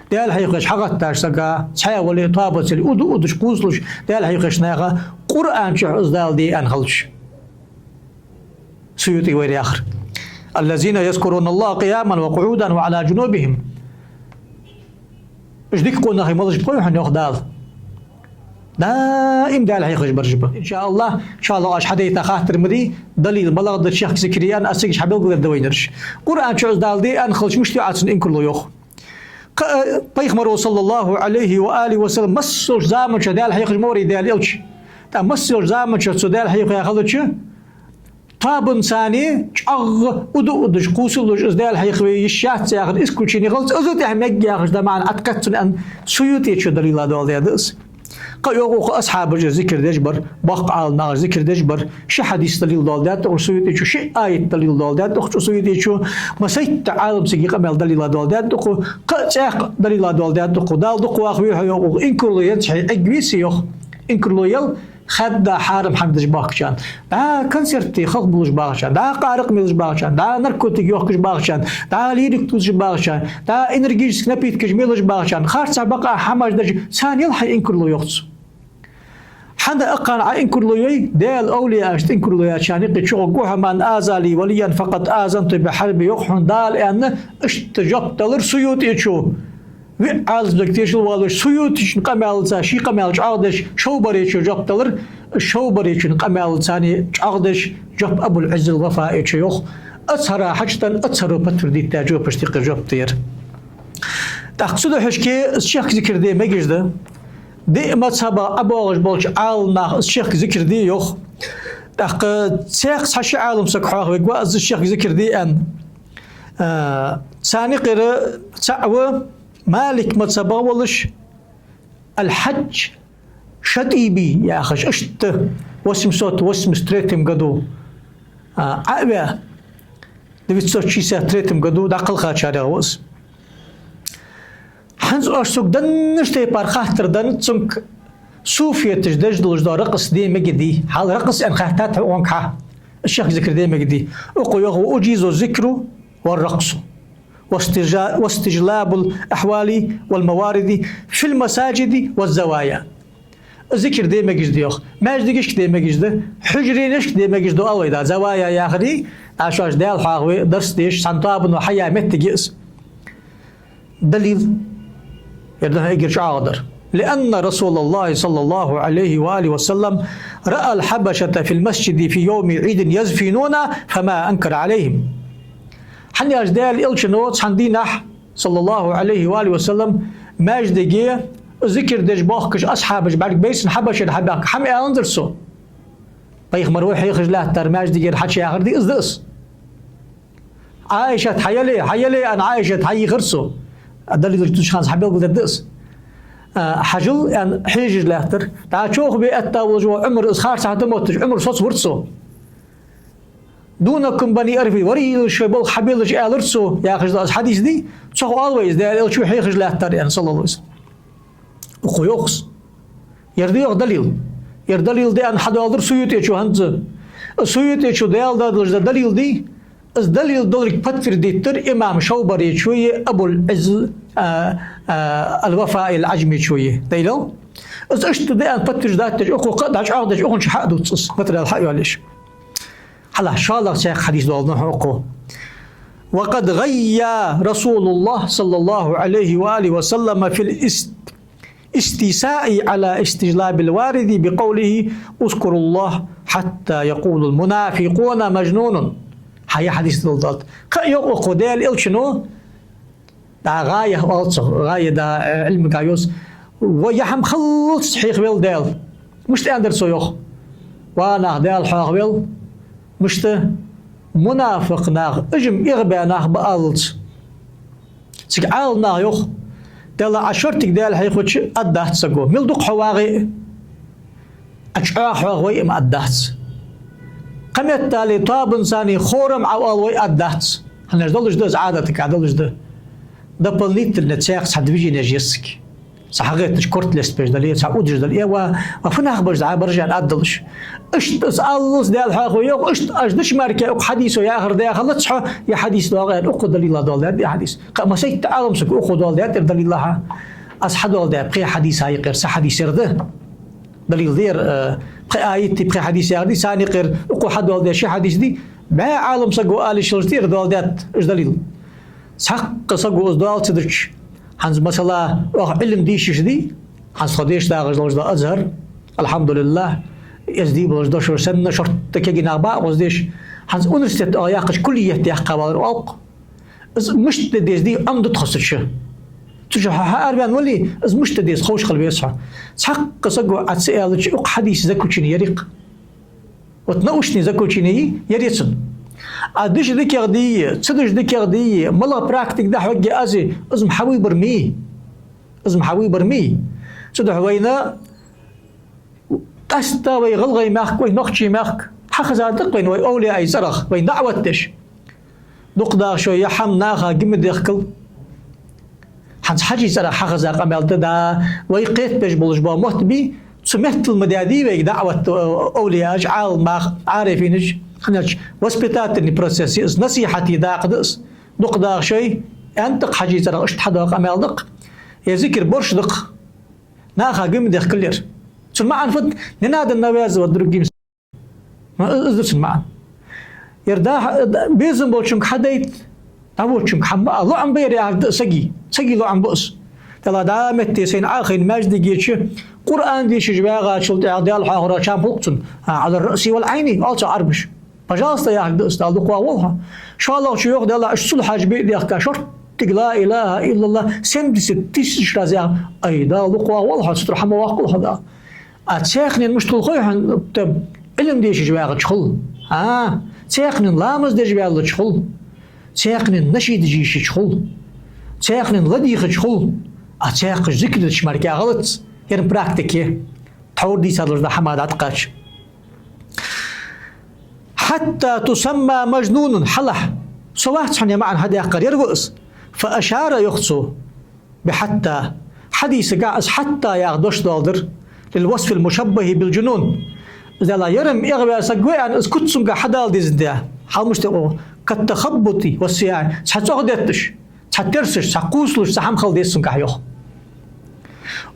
Даьла хьехавеш хьагӀатташ сага, цхьаь вале а, тоабаца а, удаш, удаш, кхувсалуш Даьла хьехавеш наха, Къуръан чу из Дала де аьнна хилча. Суюти вайра яхар: الذين يذكرون الله قياما وقعودا وعلى جنوبهم. Уж дика къонахий малаш ба хой хьона, йоах Дала? Даим Даьла хьехаш бараш ба. Ин ша АллахӀ, шоллагӀа оаш хьадайта хаттар ма дий, далил малагӀа да шехк зикар е аьнна, аз цига хьабелгалдергда вайна ераш. Къуръан чу из Дала де аьнна хилча, мишта йоах цунна инкарло, йоах. Кхы а Пайхамаро, صلى الله عليه وآله وسلم, массайолча заман чу Даьла хьехаш ма варий Даьла Элча. ТӀаккха массайолча заман чу цо Даьла хьехаве хилча, тоабанца а чӀоагӀа удаш, удаш, кхувсалуш из Даьла хьехаве йиш яц яхар исключени хилац, из а тӀехьа мег яхаш да маӀан Ӏаткхет цунна аьнна, Суютичо далила доаладаь да из. Кхы а йоах укхо: асхьабаша зикар деш бар, боккха Ӏаламнаха зикар деш бар, ши хьадис далил доаладаьд укхо Суютичо, ши аят далил доаладаьд укхо Суютичо, массайтта Ӏалам сага къамаьл далила доаладаьд укхо, кхы а цӀаькха далила доаладаьд укхо. Дала дукха вахаве хьо, йоах укхо, инкарло еза хье, Ӏегвиси, йоах. Инкарло ял хадда хьарам хӀама деш бахкачарна, дӀа концерте халхабувлаш бахачарна, дӀа къаракъ мелаш бахачарна, дӀа наркотик йохкаш бахачарна, дӀа лирика тувсаш бахачарна, дӀа энергетически напиткаш мелаш бахачарна, харцахьа бакъахьа хӀамаш деш, царна ял хье инкарло, йоах цо. ХӀана акхарна Ӏа инкарло йой? Даьла овлияашта инкарло яьчарна юкъе чугӀоргва хьо: من عادى لي وليا فقد آذنته بالحرب, йоах хьона Дала аьнна, иштта жоп далар Суютичо. Виъ Ӏалам саг тешал валаш, Суютичун къамаьлаца ший къамаьл чӀоагӀдеш, Шовбаречо жоп далар, Шовбаречун къамаьлаца а чӀоагӀдеш, жоп Абуль-Ӏиззиль Вафаичо йоах. Ацхьара хьачутенна, ацхьара подтвердить даь жопашта юкъера жоп да ер. ТӀаккха цудухьа шке из шехк зикар де мегаш да. Диъ мазхӀабах ӀобоагӀаш болча Ӏаламнаха из шехк зикар де йоах. ТӀаккха цхьаькха цхьа ши Ӏалам саг хьоахавергва из шехк зикар де аьнна. А, царна юкъера цаӀ ва Малик мазхӀабах волаш, Аль-Хьадж Шатиби яхаш, иштта восемьсот восемьдесят третьем году, а, Ӏо а ваь, девятьсот шестьдесят третьем году дӀакхелхачарех ва из. ХӀанз оаш цунга деннаш тайпара хаттар да цунга: суфеташа деш долаш дола ракъс де мегадий? Хьал ракъс аьнна хаьттад хьона укхунга хьа. Из шехк зикар де мегадий? Укхо йоах: وأجيز الذكر والرقص واستجا-، واستجلاب الأحوال والموارد في المساجد والزوايا. Зикар де мегаш да, йоах. Маьждигашка де мегаш да, хьужаренашка де мегаш да, оал вай, да, завая яхар, дӀа шоаш Даьла хьоахаве, дарс деш, цхьан тоабано хьаяь моттиг я из. Далил. Ер да эггара чӀоагӀа дар. لأن رسول الله صلى الله عليه وآله وسلم رأى الحبشة في المسجد في يوم عيد يزفنون فما أنكر عليهم. ХӀана аьлча Даьла Элчано цхьан дийнахьа, صلى الله عليه وآله وسلم, маьждиге Зикр деш бохкаш асхьабаш бӀаргабайра цунна, Хьабашера хьабаьхка, хӀама аьннадар цо. Пайхамар ва хьехаш лаьттар маьждигера хьачуяхар дий, из да из. Ӏайшат хьаяле, хьаяле аьнна, Ӏайшат хьайийхар цо. Далилаш дувцача хана хьабелгалдергда из. А, хьажал аьнна, хьежаш лаьттар. ДӀачоахабе аьтта волаш вола Ӏумар, из харцахьа тӀа мотташ, Ӏумар соцавир цо. «دونكم بني أرفدة», варий, шоай балха хьабелаш, аьлар цо, яхаш да из хьадис дий, цох оал вай из, Даьла Элча ва хьехаш лаьттар аьнна, саллаллахӀу ӀалайхӀи ва саллам. Укхо йоах из. Ер да йоах далил. Ер далил да аьнна хьадоаладир СуютӀечо хӀанз. СуютӀечо Даьла дадалаш да далил дий, из далил долга подтвердить дир имам Шовбаречои Абул-Ӏизз, а, а, Ал-Вафа ал-Ӏажмечои. Дайла? Из иштта да аьнна подтверждать деш, укхо кхы а дӀачӀоагӀдеш, укхунна чу хьа а дувц из, материал хьа а йоалаеш. Хьала, шоллагӀча хьадис доаладу хьона укхо. «وقد غيا رسول الله صلى الله عليه وآله وسلم في الاست-، الاستيصاء على استجلاب الوارد بقوله: اذكروا الله حتى يقول المنافقون مجنون». Хьа, ер хьадис доаладу. Кхы а йоах укхо, Даьла Элчано, да, гӀая оал цох, гӀая да, э, Ӏилмага йоз. Ва ер хӀама халлалца хьехаваьв Даьла. Мишта аьннадар цо, йоах? Ва нах, Даьла хьоахаваьв. Мишта? Мунафикъ нах, уж-м эгӀабаь нах ба аллалца. Цига Ӏаламнаха йоах: Даьла, Ӏа шортига Даьла хьехавича, аргдац саго. Мел дукха хьо вагӀе а, Ӏа чӀоагӀа хьоахавой а, ма аргдац. Кхыметтел тоабанца царна хором Ӏа оалавой а, аргдац. ХӀана аьлча долаш да из, Ӏадатага долаш да. Дополнительно цхьаькха цхьа движени еш еза цига. Цхьа хьагӀетташ корта лестабеш дале, цхьа удаш дале, э, ва, ва фу нах ба уж, Ӏа баржан аргдолаш. Иштта из аллалца Даьла хьоахаву йоах, иштта уж дича мара укх хьадисо яхар да хилац хьо, ер хьадис доагӀа аьнна, укхо далила доаладаьд ер хьадис. Кхы а масийтта Ӏаламсаго укхо доаладаьд ер далила хьа. Аз хьадоаладаь пхе хьадиса юкъера цхьа хьадис ер да. Далил да ер, э, пхи аят, пхи хьадис яхар дий, царна юкъера укхо хьадоаладаь ши хьадис дий, бӀаь Ӏаламсаго ала йиш йолаш да ер доаладаьд уж далил. Цхьаккха саго из доал ца дича, хӀанз, масала, оаха Ӏилма дийшаш дий, хӀанз тхо деша дагӀаш долаш да Азхар, алхьамдулиллахӀ, эздий болаш дошур санна, шортта кегий нах ба укхаза деш. ХӀанз университет оаха яьккхача, куллият яьккха валар оал-кх. Из мишта де деза дий, Ӏомаду тхо цу чу. Цу чу хьо хьаараваьнна вале, из мишта де деза ховш хила веза хьо. Цхьаккха саго Ӏа ца аьлча, укх хьадиса заключени ер я-кх. Вот научный заключени ер я цун. А дича дикагӀа дий, ца дича дикагӀа дий, малагӀа практика да хьогга аз, из-м хьа выбор ма йий. Из-м хьа выбор ма йий. Цудухьа вайна къаьстта вай ГӀалгӀай мехка, вай нохчий мехка хьахезар да-кх вайна вай овлияий цӀерах, вайна даӀват деш. Дукха дагӀа шоай ер хӀама наха гимадехкал. ХӀанз Хьажий цӀерах хьахеза къамаьл да, да, вай кхетабеш болаш бола мотт бий, цу меттала ма даьдий вайга даӀват, э, овлияаш, Ӏаламнах, Ӏарифинаш, хӀана аьлча воспитательный процесс я из, насихьата дакъа да из. Дукха дагӀа шоай, аьннад-кх Хьажий цӀерах, иштта хьадоагӀа къамаьл да-кх. Ер зикр борш да-кх. Наха гимадехкал ер. Цун маӀан фуд? Не надо навязывать другим. Ма, из да цун маӀан. Ер да, безам болчунга хьадайта, дӀаводачунга хьа ма ала. ЛоӀам ба ер яхар да сага. Сага лоӀам ба из. Даьла, дӀа метте сайна Ӏохайна маьждиге чу Къуръан дешаш вагӀачул тӀехьагӀа Даьла хьоахавар чам хул-кх цунна. А, على رأسي وعلى عيني, оал цо Ӏарбаша. Пожалуйста, яхар да из, Дала дукха вагӀа волва хьо. ШоллагӀчо йоах: Даьла, уж цул хьажа биъ дехка, шортига لا إله إلا الله семьдесят тысяч раз яха. Ай, Дала дукха вагӀа волва хьо, цу тӀара хьа ма воаккхалва хьо, Дала. А цхьаннена мишта хул хой хьона, тӀа Ӏилма дешаш вагӀача хул. А, цхьаннена ламаз деш ваьлча хул. Цхьаннена нашидаш йийшача хул. Цхьаннена ладийгӀача хул. А цхьаькхаш зикр деш мара кхы хилац. Ер практика я. Тхьовра дийца долаш да хӀама дӀатӀакхача. حتى تسمى مجنونا, хьалахь. Со вац хьона ер маӀан хьадаьккхар, ер ва из. فأشار, йоах цо, بحتى. Хьадисагахь из حتى яха дош доаладир. للوصف المشبه بالجنون. Из, Даьла, ер-м эгӀаваь саг ва аьнна, из куц цунгахь хьадала дезаш да. Хьал мишта да-кх? كالتخبط والصياح. Цхьа цӀогӀа детташ, цхьа терсаш, цхьа кхувсалуш, цхьа хӀама хила деза цунгахь, йоах.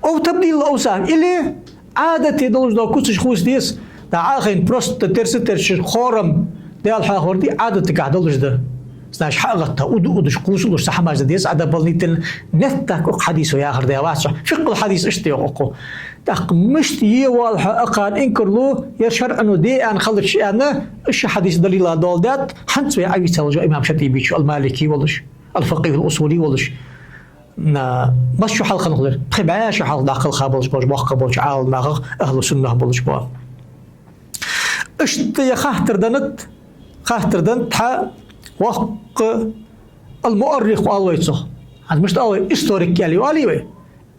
أو تبديل الأوصاف, или Ӏадате долаш дола куцаш хувца деза, дӀа Ӏохайна просто терса а терсаш, хором Даьла хьоахавар дий, Ӏадатагахь долаш да. Значит, хьагӀатта, уду-удаш, кхувсалуш цхьа хӀамаш да деза, а дополнительно неттак укх хьадисо яхар да вац хьо. ФикъхӀул хьадис иштта я-кх укхо. ТӀаккха мишта е воалл хьо акхарна инкарло, ер шарӀо де аьнна хилча аьнна, уж ши хьадис далила доаладаьд, хӀанз вай Ӏовийцаллача имам ШатӀибечо, ал-Малики волаш, ал-факъихӀ ал-усули волаш. На, масса шу хьалха хиннад? Пхи бӀаь шу хьалха дӀакхелха болаш болча боккхий болча Ӏаламнахах, ахӀлу суннах болаш ба. Иштта ер хаттар деннад, хаттар деннад хьа воккха ал-муаррих оал вай цох. ХӀанз мишта оал вай, историк аьле оалий вай.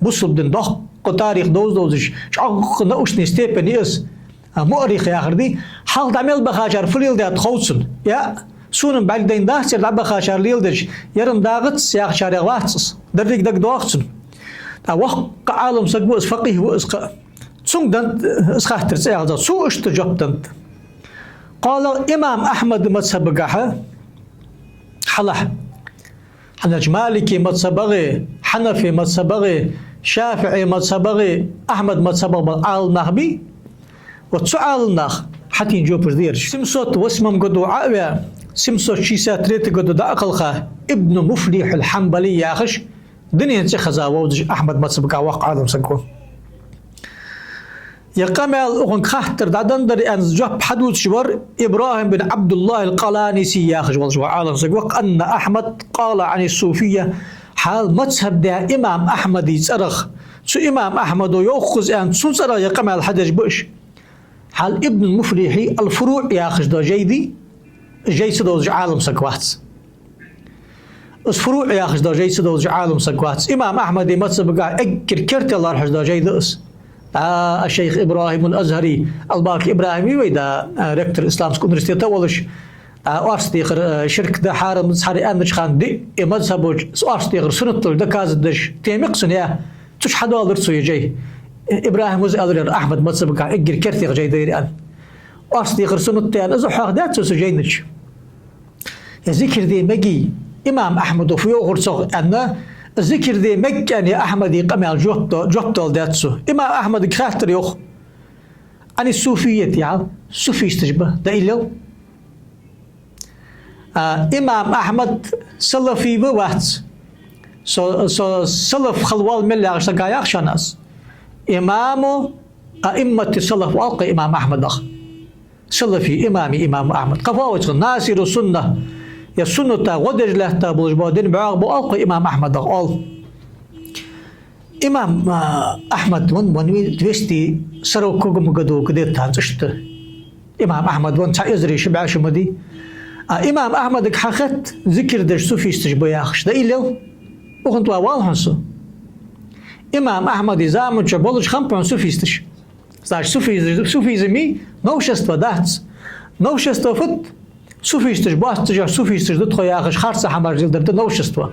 Бусалба дина доккха тарих довза-довзаш, чӀоагӀа научный степень я из. А, муаррих яхар да, хьалха дӀа мел бахачар фу леладаьд хов цунна. Я, сона бӀаргадайна дац ер дӀабахачар леладеш, ер-м дагӀац яхачарех вац из. Деррига дагадоагӀа цунна. ТӀаккха воккха Ӏалам саг ва из, факъихӀ ва из кхы а. Цунга деннад из хаттар, цӀи яхац. Цо иштта жоп деннад. Кхоалагӏа имам Ахьмада мазхӀабагахьа хьалахь. ХӀанз Малики мазхӀабагӀеи, Хьанафи мазхӀабагӀеи, ШафиӀи мазхӀабагӀеи, Ахьмада мазхӀабагӀа бола Ӏаламнах бий, вот цу Ӏаламнаха хьатийна жопаш да ераш. Семьсот восьмом году Ӏо а ваь, семьсот шестьдесят третьем году дӀа а кхелха, Ибн Муфлихь аль-Хьанбали яхаш, дунен цӀихеза вовзаш Ахьмада мазхӀабагахьа воккха Ӏалам саг ва. Ер къамаьл укхунга хаттар дӀаденнадар аьнна жоп хьадувцаш вар ИбрахӀим бин ӀабдуллахӀ аль-Къаланиси яхаш волаш вола Ӏалам саг ва, أن أحمد قال عن الصوفية, хьал мазхӀаб даь имам Ахьмада цӀерах, цу имам Ахьмада йоах из аьнна, цун цӀерах ер къамаьл хьадеш ба уж. Хьал Ибн Муфлихьа аль-ФуруӀ яхаш дола жай дий, жай ца довзаш Ӏалам саг вац. Из ФуруӀ яхаш дола жай ца довзаш Ӏалам саг вац. Имам Ахьмада мазхӀабагахьа эггара керте лоархӀаш дола жай да из. ДӀа а шайх ИбрахӀим аль-АзхӀари, аль-Бакри ИбрахӀим вий вай, дӀа, а, ректор исламски университета волаш, дӀа орц дехар, а, ширк да, хьарам да, цхьара аьннача хана диъ, э, мазхӀабо орц дехар суннат долаш доказать деш тема я-кх цун, я. Цу чу хьадоаладир цо ер жай. ИбрахӀима аьлар ер Ахьмада мазхӀабагахьа эггара кертера жай да ер аьнна. Орц дехар суннат да аьнна, из хьоахадаьд цо цу жайна чу. Е зикар де мегий, имам Ахьмада фу йоахар цох аьнна, зикар де мег аьнна, Ахьмада къамаьла жоп до-, жоп доаладаьд цо. Имам Ахьмадага хаттар йоах: عن الصوفية, яхь, суфисташ ба, дӀаиллал. А, имам Ахьмад салафи ва, вац? Со, со салаф хила воал мел яхаш сага яхаш хиннад аз. إمام أئمة السلف оал-кх имам Ахьмадах. Салафи имами имам Ахьмад. Кхы фу оал цох? ناصر السنة. Е сунната гӀо деш лаьтта болаш бола дина бӀоагӀа ба оал-кх имам Ахьмадах, оал. Имам, а, Ахьмад венна, венна вий двести сороковом году, где-то хӀанз иштта. Имам Ахьмад венна цхьа эзари ши бӀаь шу ма дий. А имам Ахьмадага хьахатт, зикар деш суфисташ ба яхаш. ДӀаиллал. Укхунна тӀа вал хьона со. Имам Ахьмада заман чу болаш хиннаб хьона суфисташ. Значит, суфизм, суфизм новшество дац. Новшество фуд? Суфисташ боацаш, суфисташ да тхо яхаш, харца хӀамаш леладар да новшество.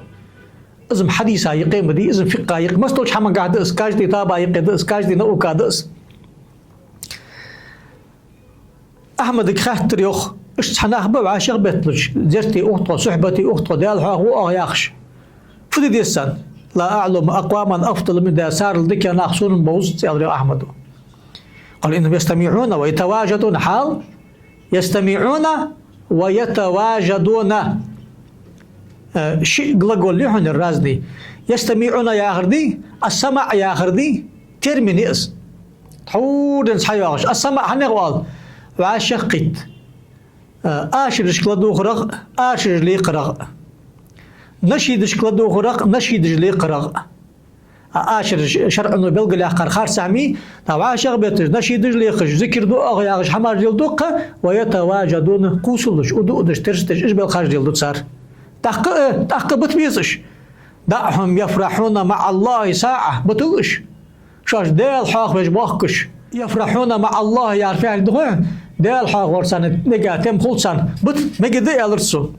Из-м хьадиса юкъе ма дий, из-м фикъха юкъе, массадолча хӀамангахьа да из, каждый таба юкъе да из, каждый науках да из. Ахьмадага хаттар йоах: иштта цхьа нах ба вӀашагӀбетталуш, зерате ухтхо, сухьбате ухтхо, Даьла хьоахаву оаха яхаш. Фу де деза царна? لا أعلم أقواما أفضل من, да, царел дикагӀа нах сона ма бовза, аьлар Ахьмада. قال إنهم يستمعون ويتواجدون, хьал, يستمعون ويتواجدون. Э, ши глагол я хьона разный. يستمعون яхар дий, السمع яхар дий, термин я из. Тхьовра денз хьайоагӀаш. السمع хьанах оал? ВӀашагӀкхийтта. Э, ашарашка ладувгӀарах, ашараш лекхарах. Нашидашка ладувгӀарах, нашидаш лекхарах. А ашараш шарӀо белгалъяьккхар харц хӀама я, тӀаккха вӀашагӀбетташ, нашидаш лехаш, зикар ду оаха яхаш хӀамаш леладу-кх, ويتواجدون, кхувсалуш, уду-удаш, терсаш, уж белхаш леладу цар. ТӀаккха, э, тӀаккха бита беза уж. دعهم يفرحون مع الله ساعة, битал уж. Шоаш Даьла хьоахавеш боахкаш. يفرحون مع الله яхар фу яхилга да хой? Даьла хьоахавар царна мега тем хул царна. Бита, мегаргда, аьлар цо.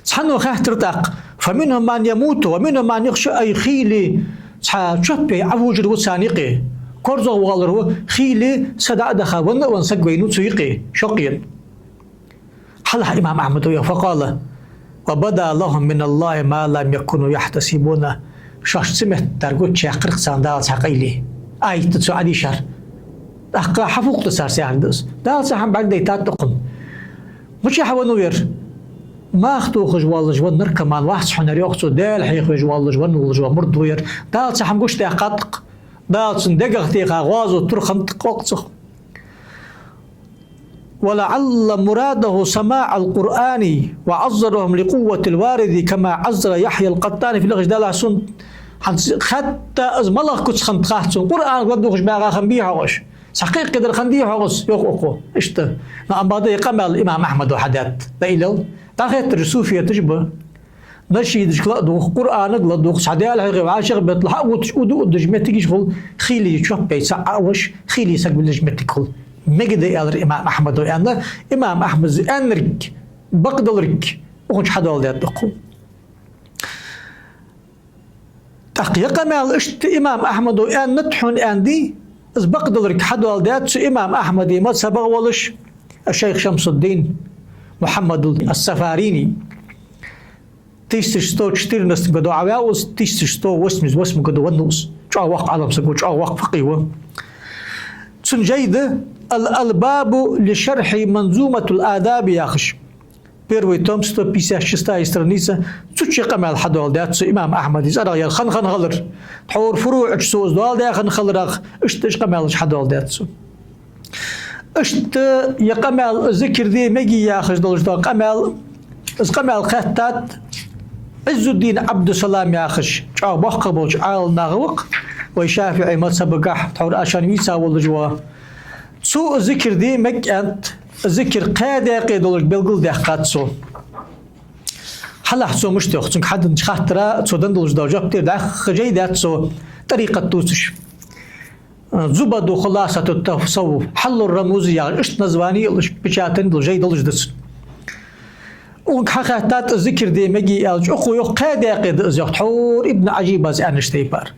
Цхьанне хаттар тӀаккха: فمنهم من يموت ومنهم من يخشى, ай хийла, цхьа чоппе Ӏовужар ва царна юкъе, корзагӀа воалар ва, хийла са дӀа а даха, венна а венна саг вайна ва цу юкъе, шокъен. Хьалахь имам Ахьмада йоах: فقال: وبدا لهم من الله ما لم يكونوا يحتسبون. Шоашта ца меттар гучаяьккхар-кх царна Дала цхьа къайле. Аят да цо Ӏодийшар. ТӀаккха хьафукъ да цар сехьа да из. Дала цхьа хӀама бӀаргадайтад укхунна. Мичахьа венна ва ер? Мах тохаш воаллаш венна наркоман вац хьона ер, йоах цо, Даьла хьехавеш воаллаш венна волаш вола мурд ва ер. Дала цхьа хӀама гучадаьккхад-кх. Дала цунна дегах теха гӀазот тур хиннад-кх, йоах цо. ولعل مراده سماع القرآن وعزرهم لقوة الوارد كما عزر يحيى القطان في لغش دالح سن. ХӀанз хатта из малагӀа куц хиннад хац цун. Къуръан ладувгӀаш багӀа хиннабий хьогӀ уж? Цхьа кхы-, кхыдар хиннадий хьогӀ из? Йоах укхо. Иштта. Но амма да из къамаьл имам Ахьмада хьадаьд. ДӀаиллал. ДӀахеттар уж суфияташ ба. Нашидашка ладувгӀ, Къуръанага ладувгӀ, цхьа Даьла хьехам вӀашагӀбетталу хьа а вуташ, уду удаш моттигаш хул, хийла чоп бе цаӀ а веш, хийла саг виллаш моттиг хул. Мегаргда, аьлар имам Ахьмада, аьнна, имам Ахьмада аьннарг, бакъдолга, укхунца хьадоаладаьд укхо. ТӀаккха ер къамаьл иштта имам Ахьмада аьннад хьона аьнна дий, из бакъдолга хьадоаладаьд цу имам Ахьмада мазхӀабах волаш, шайх Шамсуддин Мухьаммад ас-Сафарини. Тысяча сто четырнадцатом году Ӏаваьв из, тысяча сто восемьдесят восьмом году веннав из. ЧӀоагӀа воккха Ӏалам саг ва, чӀоагӀа воккха факъихӀ ва. Цун жай да «الألباب لشرح منظومة الآداب» яхаш. Первый том, сто пятьдесят шестая страница. Цу чу ер къамаьл хьадоаладаьд цу имам Ахьмада, цӀерагӀа ер хинна-хинна хилар. Тхьовра фуруӀача цо из доаладаь хинна хиларах, иштта уж къамаьлаш хьадоаладаьд цо. Иштта ер къамаьл, зикар де мегаргдий яхаш долаш дола къамаьл, из къамаьл кхаьттад Ӏиззуддин Ӏабдуссалам яхаш, чӀоагӀа боккхагӀа болча Ӏаламнахах ва-кх, вай шафиӀий мазхӀабагахьа тхьовра шоана вийца волаш ва. Цо зикар де мег аьннад, зикар кхаь даькъе долаш белгалдаьккхад цо. Хьалахь цо мишта йоах, цунга хьаденнача хаттара цо денна долаш дола жоп тӀера дӀаьха жай даьд цо, тӀарикъат дувцаш. «Зубаду хуласату тасаввуф, хьаллур рамузи» яхаш, иштта названи йолаш, печатани долаш жай долаш да цун. Укхунга хьахаьттад, зикар де мегаргдий аьлча, укхо йоах, кхаь даькъе да из йоах, тхьовра Ибн Ӏажибас аьннача тайпара.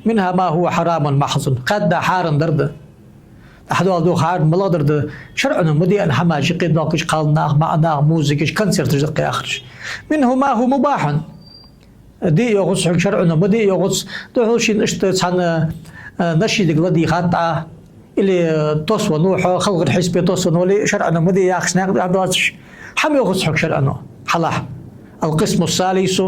«منها ما هو حرام محض», кхаь да хьарам дар да. Хьадоаладу хьарам малагӀа дар да, шарӀо ма де аьнна хӀамаш, кхы доаккхаш кхалнах, маӀанах, музыкаш, концерташ да кхы яхараш. «منه ما هو مباح». Де йоагӀац хьога шарӀо, ма де йоагӀац, духьал шийна иштта цхьан, э, нашидага ладийгӀад Ӏа, или тосвеннав хьо, халхар хьисапе тосвеннав, или шарӀо ма де яхаш наькъа тӀа доацаш, хӀама йоагӀац хьога шарӀо. Хьалахь. «القسم الثالث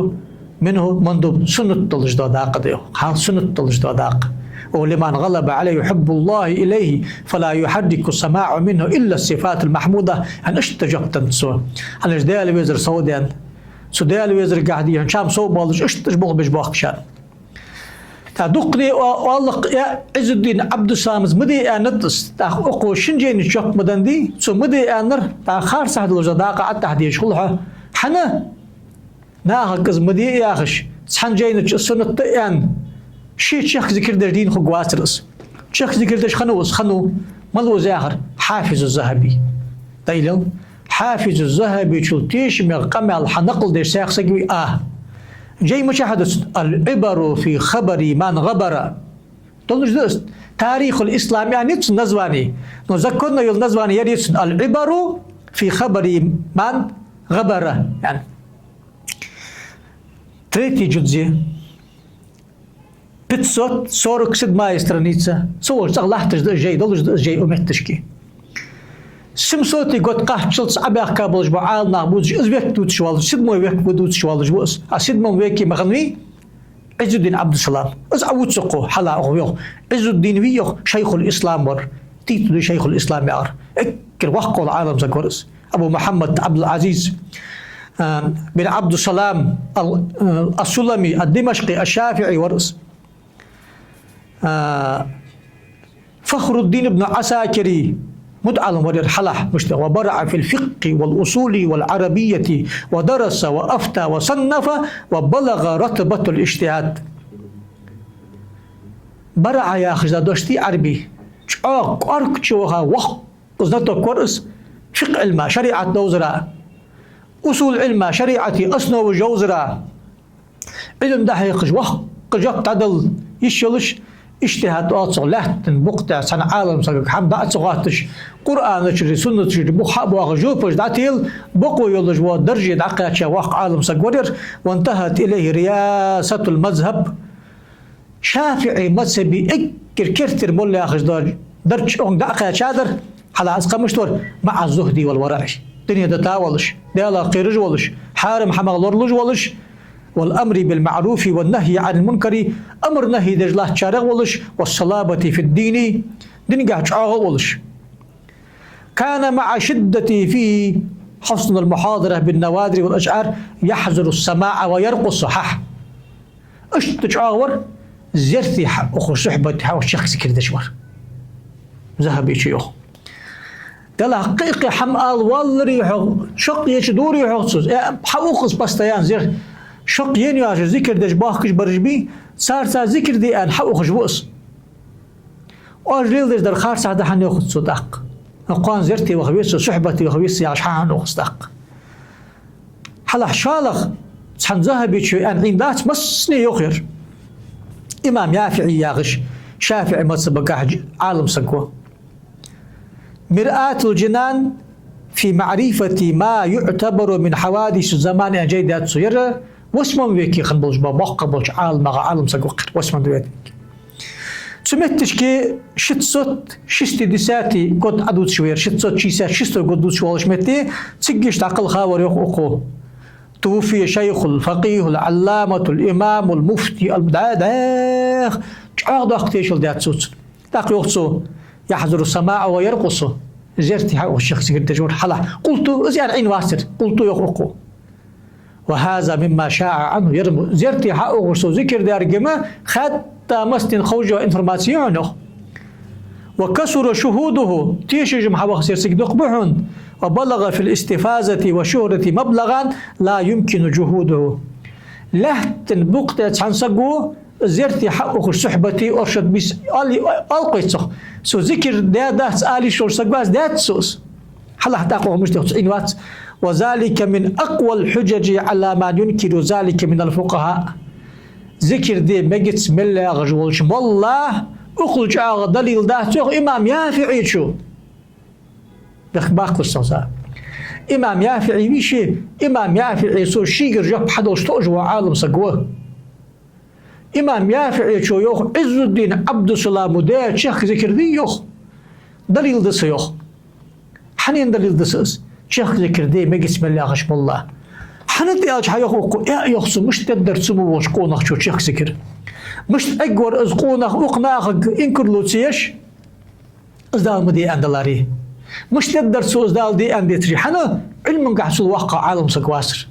منه مندوب», суннат долаш дола дакъа да йоах. Хьа, суннат долаш дола дакъа. «ولمن غلب عليه حب الله إليه فلا يحرك السماع منه إلا الصفات المحمودة», аьнна, иштта жоп деннад цо. ХӀана аьлча Даьла везар совдаьнна. Цу Даьла везаргахьа дийхьа чам совбоалаш, иштта уж болх беш боахк шоана. ТӀаккха дуккха а о-, оаллакх я, Ӏиззуддин Ӏабдуссаламас ма де аьннад из, тӀаккха укхо шин жайна чу жоп ма деннадий, цо ма де аьннар, тӀаккха харцахьа долаш дола дакъа Ӏаттахьа дезаш хул хьо. ХӀана? Нахага из ма де яхаш, цхьан жайна чу суннат да аьнна, ше чехка зикар деш дийна хургвацар из. Чехка зикар деш хиннав из? Хиннав. Малав из яхар? Хьафизу ЗахӀаби. ДӀаиллал. Хьафизу ЗахӀабичул тешаме къамаьл хьанакъл деш саг вий, а? Жай мичахьа да цун? «العبر في خبر من غبر». Долаш да из. «Тарихул ислам» аьнна я цун названи. Но законно йола названи ер я цун: «العبر في خبر من غبر», аьнна. Третий жузе. Пятьсот сорок седьмая страница. Цу волча цӀагӀа латташ да из жай, долаш да из жай укх метташка. Семьсотый год кхаччалца Ӏобаьхка болаш бола Ӏаламнах бувцаш, из век дувцаш воаллаш, седьмой век ва дувцаш воаллаш ва из. А седьмом веке ма хиннавий Ӏиззуддин Ӏабдуссалам. Из Ӏа вувц укхо, хьалахь укхо йоах. Ӏиззуддин вий йоах, шайхул ислам вар. Титул да шайхул ислам яхар. Эггара воккхагӀа вола Ӏалам саг вар из. Абу Мухьаммад Ӏабдул-Ӏазиз, а, бин Ӏабдуссалам ал-, а, ас-Сулами, ад-ДимашкъӀи, аш-ШафиӀи вар из. А, Фахруддин ибн Ӏасакири мутаӀаллим вар ер, хьалахь мишта: «وبرع في الفقه والأصول والعربية ودرس وأفتى وصنف وبلغ رتبة الاجتهاد». БараӀа яхаш да дош дий Ӏарбий? ЧӀоагӀа кӀоарга чу ваха воккха знаток вар из фикъхӀ Ӏилма, шариӀат довзара, усул Ӏилма, шариӀата основаш йовзара, Ӏилма дӀахьехаш, воккха жоп дӀадала йиш йолаш, иджтихӀад оал цох, лаьттан букъ тӀа цхьан Ӏалам сагага хӀама дӀа а ца хоатташ, Къуръана чура, сунната чура бух хьа а боахаш, жопаш дӀатела, бокъо йолаш вола дарже дӀакхаьча воккха Ӏалам саг вар ер. «وانتهت إليه رياسة المذهب». ШафиӀий мазхӀаба эггара керттера молла яхаш дола дарж укхунга дӀакхаьчадар, хьалахь из кхы мишта вар: «مع الزهد والورع». Дуне дита а волаш, Даьлах кхераш а волаш, хьарам хӀамах лоралуш а волаш, «والأمر بالمعروف والنهي عن المنكر», амар-нахьи деш латтачарех а волаш, «والصلابة في الدين», дингахьа чӀоагӀа а волаш. كان مع شدته فيه حسن المحاضرة بالنوادر والأشعار يحذر السماع ويرقص. Хьа. Иштта чӀоагӀа вар, зерте хьаухаш, сухьбате хьаухаш, чехка зикар деш вар. Захьабечо йоах. Делахь кхы-кхы хӀама ала валларий хьо, шакъ еча дорий хьо цо? Э, хьаухаш из постоянно зер. Шакъ ена йоацаш зикар деш бахкаш бараш бий, царца зикар де аьнна хьаухаш ва из. Оаш леладеш дар харцахьа да хьона йоах цо тӀаккха. Кхоана зерте ваха веза со, сухьбате ваха веза со яхаш хьа хьона йоах из тӀаккха. Хьалахь шоллагӀа цхьан Захьабечо аьнна Ӏийна дац, массане йоах ер. Имам ЯфиӀи яхаш, ШафиӀий мазхӀабагахьа Ӏалам саг ва. مرآة الجنان في معرفة ما يعتبر من حوادث الزمان аьнна жай да цо. Ер восьмом веке хинна болаш ба, боккха болча Ӏаламех Ӏалам саг ва ер восьмом веке. Цу метташка шестьсот шестидесятый год Ӏадувцаш вар, шестьсот шестьдесят шестой год дувцаш волча метте, цигга иштта дӀакхелха вар йоах укхо. توفي الشيخ الفقيه العلامة الإمام المفتي ال-, дӀа-, дӀаьха чӀоагӀа доккха тешал даьд цо цунна. ТӀаккха йоах цо: يحذر السماع ويرقص. Зерте хьаухаш, чехка зикар деш вар хьалахь. قلت, из аьнна Ӏийна вацар. قلت, йоах укхо. وهذا مما شاع عنه. Ер мо зерте хьаухаш цо зикар даьр ма хаьтта массанена ховш йола информаци я хьона, йоах. وكثر شهوده, тешаш-м хьаваха цар цига дукха ба хьона. وبلغ في الاستفاضة والشهرة مبلغا لا يمكن جحوده. Лаьттан букъ тӀа цхьан саго зерте хьаухаш, сухьбате оршот бис ал-, алкхой цох. Цо зикар даь дац ала йиш йолаш саг вац, даьд цо из. Хьалахь тӀаккха мишта йоах цо, Ӏийна вац. وذلك من أقوى الحجج على من ينكر ذلك من الفقهاء. Зикар де мегац мел яхаш волча молла укхул чӀоагӀа далил дац йоах имам ЯфиӀечо. Бехк баккхалаш цунца. Имам ЯфиӀи вий ший, имам ЯфиӀе цо шийгара жоп хьадолаш тоъаш вола Ӏалам саг ва. Имам ЯфиӀечо йоах, Ӏиззуддин Ӏабдуссаламо даь чехка зикар дий йоах, далил да са йоах. Хьанна далил да са из? Чехка зикар де мегац мел яхаш молла. ХӀана аьлча, хьа йоах укхо, э, йоах цо, мишта дергдар цу мо волча къонахчо чехка зикар? Мишта эггара из къонах укх нахага инкарло ца еш, из Дала ма де аьнна даларе? Мишта дергдар цо из Дала де аьнна децаре? ХӀана? Ӏилмангахьа цул воккха Ӏалам саг вацар.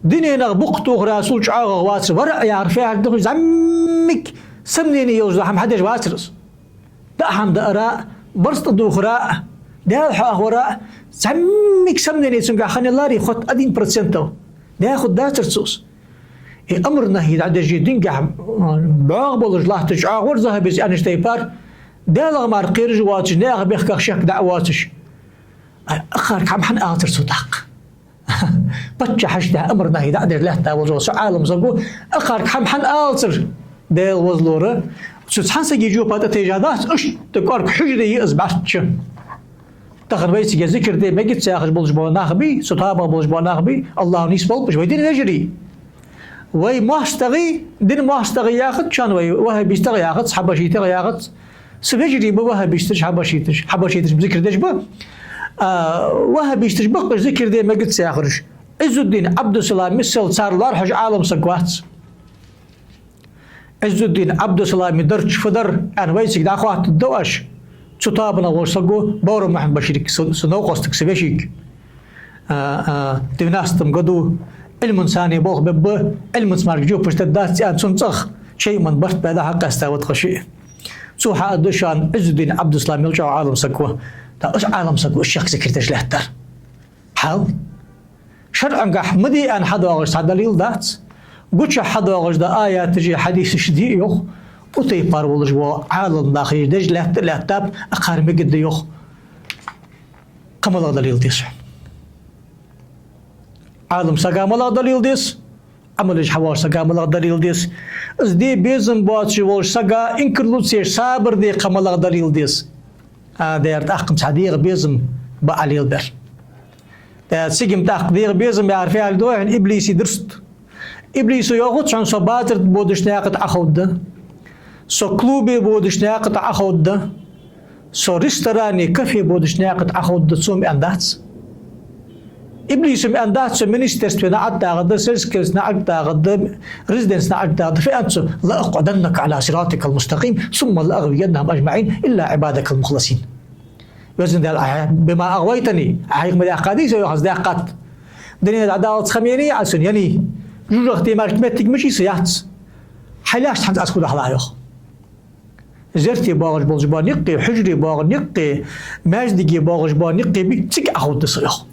Дунен букъ тохара цул чӀоагӀагӀа вацар. ВараӀ яхар фу яхар да хой, зӀамига сомнени йолаш дола хӀама хьадеш вацар из. ДӀа хӀама даарах, барзкъа духарах, Даьла хьоахаварах, зӀамига сомнени цунгахьа хиннадаларе хоть один процентов. Даь хургдацар цо из. Э, амр-нахьи дӀадеш, дингахьа, м, бӀоагӀа болаш латташ чӀоагӀа вар Захьабес аьннача тайпара, Даьлах мара кхераш а воацаш, наьха бехках шек дӀа а воацаш. Ай, акхарга хӀама хӀана алацар цо тӀаккха? Паччахьашта амр-нахьи дӀадеш лаьтта волаш вола цу Ӏалам саго акхарга хӀама хӀана алацар? Даьла возалора. Цу цхьан сага жопа тӀатайжа дац, иштта кӀоарга хьужаре я из бӀарчча. Тахан вайцига зикар де мегац яхаш болаш бола нах бий, цу тоабах болаш бола нах бий, АллахӀо нийсболба уж, вай дина вежарий. Вай моастагӀий, дина моастагӀий яхац шоана вай, ваххабистагӀа яхац, хьабашитагӀа яхац. Са вежарий ба ваххабисташ, хьабашиташ, хьабашиташ зикар деш ба. А, ваххабисташ ба-кх уж зикар де мегац яхараш. Ӏиззуддин Ӏабдуссалам миссел цар лоархӀаш Ӏалам саг вац. Ӏиззуддин Ӏабдуссалама дарж фу дар аьнна вайцига дӀахоаттаргда оаш. Цу тоабанах волча саго, Бовра Мухьаммад-Баширга, са, са новкъостага, са вешийга. А, а, двенадцатом году Ӏилманца цхьана болх бергба, Ӏилманца мара жопаш дергдац аьнна, цун цӀагӀа чай-м барт баь дӀа-хьа къаьста ва тха шиъ. Цо хьааргда шоана Ӏиззуддин Ӏабдуссалам мел чӀоагӀа Ӏалам саг ва. ТӀаккха уж Ӏалам саг ва, уж чехка зикар деш лаьттар. Хьал. ШарӀагахьа ма де аьнна хьадоагӀаш цхьа далил дац. Гучахьа хьадоагӀаш да аяташи хьадисаши дий йоах, укх тайпара волаш вола Ӏалам нах уж деш лаьтта а лаьттаб, акхар мегаргда йоах. Кхы малагӀа далил деза? Ӏалам сага малагӀа далил деза? Ӏамал еш хьавоагӀача сага малагӀа далил деза? Из де безам боацаш волча сага инкарло ца еш сабар де кхы малагӀа далил деза? А, дера тӀаккха цхьа дегӀа безам ба Ӏа лелабаьр. Э, цига-м тӀаккха дегӀа безам яхар фу яхилга да хьона, иблиса дурст. Иблисо йоахац хьона, со базар тӀа бодача наькъа тӀа Ӏоховргда, со клубе бодача наькъа тӀа Ӏоховргда, со ресторане, кафе бодача наькъа тӀа Ӏоховргда, цо-м аьнна дац. Иблисо-м аьнна дац, со министерстве наӀарга дагӀаргда, сельский наӀарга дагӀаргда, резиденце наӀарга дагӀаргда, фу аьннад цо: لأقعدن لهم صراطك المستقيم ثم لأغوينهم أجمعين إلا عبادك المخلصين. Везан Даьла, Ӏа, بما أغويتني, Ӏа хьайга ма даьккхадий со, йоах, аз даьккхад. Дунен тӀа Ӏа даллалца ха ма еннай Ӏа сона, еннай. ЖожагӀате мара меттиг мичай са яц. Хьайла яхаш хӀанз аз фу дӀахьалахь, йоах. Зерате боагӀаш болаш бола никъ, хьужаре боагӀа никъ, маьждиге боагӀаш бола никъ бий, цига Ӏоховргда со, йоах.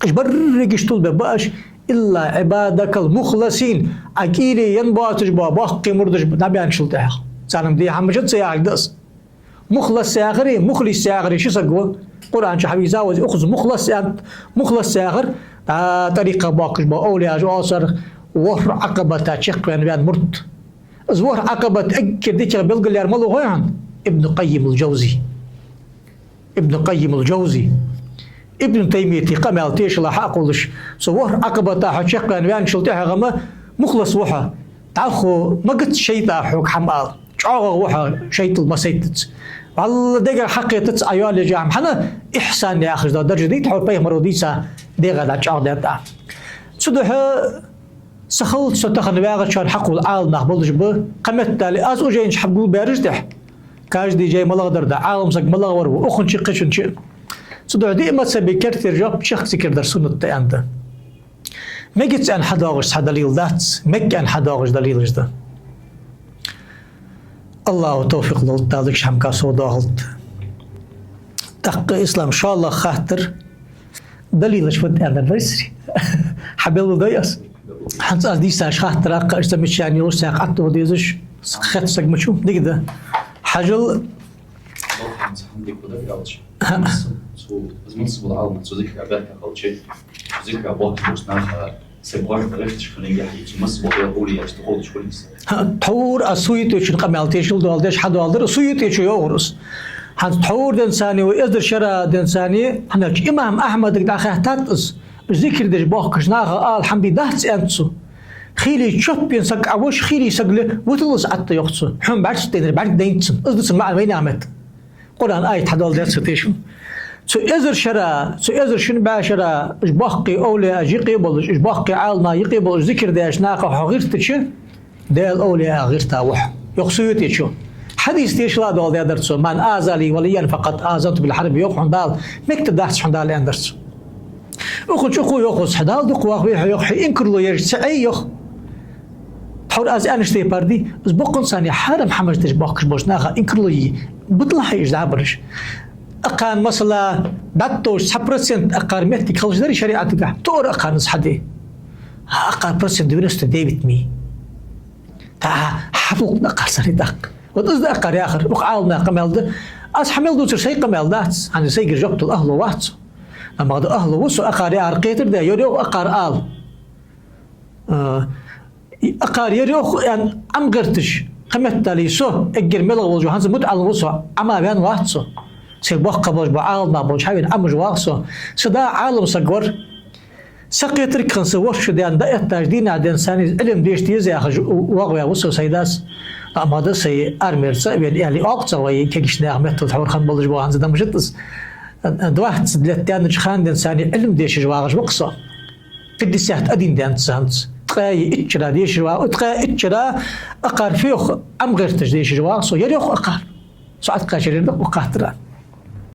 Уж берригаш тилабергба аз, إلا عبادك المخلصين, Ӏа кӀийле енна боацаш бола боккхий мурдаш дӀабаьнначул тӀехьагӀа. Царна-м дий хӀама мичад са яхилга да из. Мухлас яхари, мухлис яхари ши саг ва. Къуръан чу хьавийрза вай из, укхаза мухлас аьннад, мухлас яхар, а, тӀарикъах боккхаш бола овлияаша оал цох, ворхӀ Ӏакъабата чакхваьнна ваьнна мурд. Из ворхӀ Ӏакъабат эггара дикагӀа белгалъяьр малув хой хьона? Ибн Къаййим ал-Джавзи. Ибн Къаййим ал-Джавзи. Ибн Таймияте къамаьл тешал хьакхоллаш, цу ворхӀ Ӏакъабата хьо чакхваьнна ваьнначул тӀехьагӀа-м мухлас ва хьо. ДӀахо ма гац шайтӀа хьога хӀама ала. ЧӀоагӀагӀа ва хьо, шайтӀал ма сайтац. ВаллахӀи, дегах хьакхетац Ӏа йоалае хӀама. ХӀана? Ихьсан яхаш дола даржа дий хьона, пайхамаро дийца дегӀа дӀа чӀоагӀа даьд Ӏа. Цудухьа са хала, со тахан вагӀача хана хьакхувл Ӏаламнах болаш ба, кхыметтел аз укх жайна чу хьагулбаьраш тӀехьа. Каждый жай малагӀа дар да, Ӏалам саг малагӀа вар ва, укхан чу, кхычун чу. Цудухьа диъ мазхӀабе керттера жоп чехка зикар дар суннат да аьнна да. Мегац аьнна хьадоагӀаш цхьа далил дац, мег аьнна хьадоагӀаш далилаш да. АллахӀа товфикъ лолда, Дала дикача хӀамага совдоахалда. ТӀаккха, Ислам, шоллагӀа хаттар, далилаш фуд аьнна дайсари? Хьабелгалдой аз? ХӀанз аз дийцача хаттарах кхы замечани йолаш, цхьаькха аттагӀа дезаш, хетта саг ма вий, дика да. Хьажал. Цу, из мунцибул Ӏалам, цу зикра бехке хилча, цу зикра бохкаш наха, се бохкаш гӀерташ хиннай яхьи, цу мунцибул Даьла овлияашта ховдаш хулис. ХӀа, тхьовра аз Суютечун къамаьл тешал доаладеш хьадоаладир, Суютечо йоахар из. ХӀанз тхьовра денцани ва эзар шера денцани, хӀана аьлча имам Ахьмадага дӀахаьттад из. Зикар деш бохкаш наха ала хӀама бий дац аьннад цо. Хийла чоппен саг Ӏа вуш, хийла саг ле, вуталла из Ӏатта, йоах цо. Хьона бӀарчча дайнар бӀарга дайнад цунна. Из да цун маӀан вайнаьха метта. Къуръан аят хьадоаладаьд цо тешал. Цу эзар шера, цу эзар шин бӀаь шера уж боккхий овлияаш юкъе болаш, уж боккхий Ӏаламнах юкъе болаш зикар деш наха хьо гӀертача, Даьла овлияах гӀерта ва хьо, йоах Суютечо. Хьадис тешал а доаладаьдар цо: «من عادى لي وليا فقد آذنته بالحرب», йоах хьона Дала, мегаргдац хьона Дала, аьннадар цо. Укхан чу укхо йоах: «Хьо Дала дукха вахавий хьо, йоах, хьо инкарло еш ца Ӏе, йоах». Тхьовра аз аьннача тайпара дий, из боккъонца хьарам хӀамаш деш бохкаш болча наха инкарло е, буталахь уж дӀабараш. Акхарна, масала, дӀатӀатовш цхьа процент акхар моттиг хилча дарий шариӀатагахь, тоъар акхарна из хьаде. А акхар процент девяносто девять ма йий. ТӀаккха хьа фу кхы акхар санна тӀаккха. Вот из да акхар яхар, укх Ӏаламнаха къамаьл да. Аз хьа мел дувцар сай къамаьл дац, хӀана сайгара жоп дала ахӀло вац со. Амма да ахӀло ва со, акхар яхар кхетар да, ер йоах акхар ала. А, и акхар ер йоах аьнна Ӏама гӀерташ, кхыметтел со, эггара мелха волча, хӀанз мутаӀаллим ва со, Ӏама ваьнна вац со. Сай боккхий болаш бола Ӏаламнах болча хьавена Ӏамаш вагӀа со. Са да Ӏалам саг вар. Са кхетарг хинна са ворхӀ шу даьнна, дӀаэттача дийнахьа денз санна из Ӏилма деша деза яхаш вагӀаваь ва со сай дас. Амма да сай армера цӀа а вена, аьле, оалаш ца вай, кегийча наьха меттала тхьовра хинна болаш бола хӀанз дамжат из. Двадцать лет даьннача хана денз санна Ӏилма дешаш вагӀаш ва-кх со. Пятьдесят один даьннад цо хӀанз. Ткъаь итт шера дешаш вагӀа, ткъаь итт шера акхар фу йоах Ӏама гӀерташ дешаш вагӀа со, ер йоах акхар. Со Ӏаткъаьчар ер да-кх укх хаттара.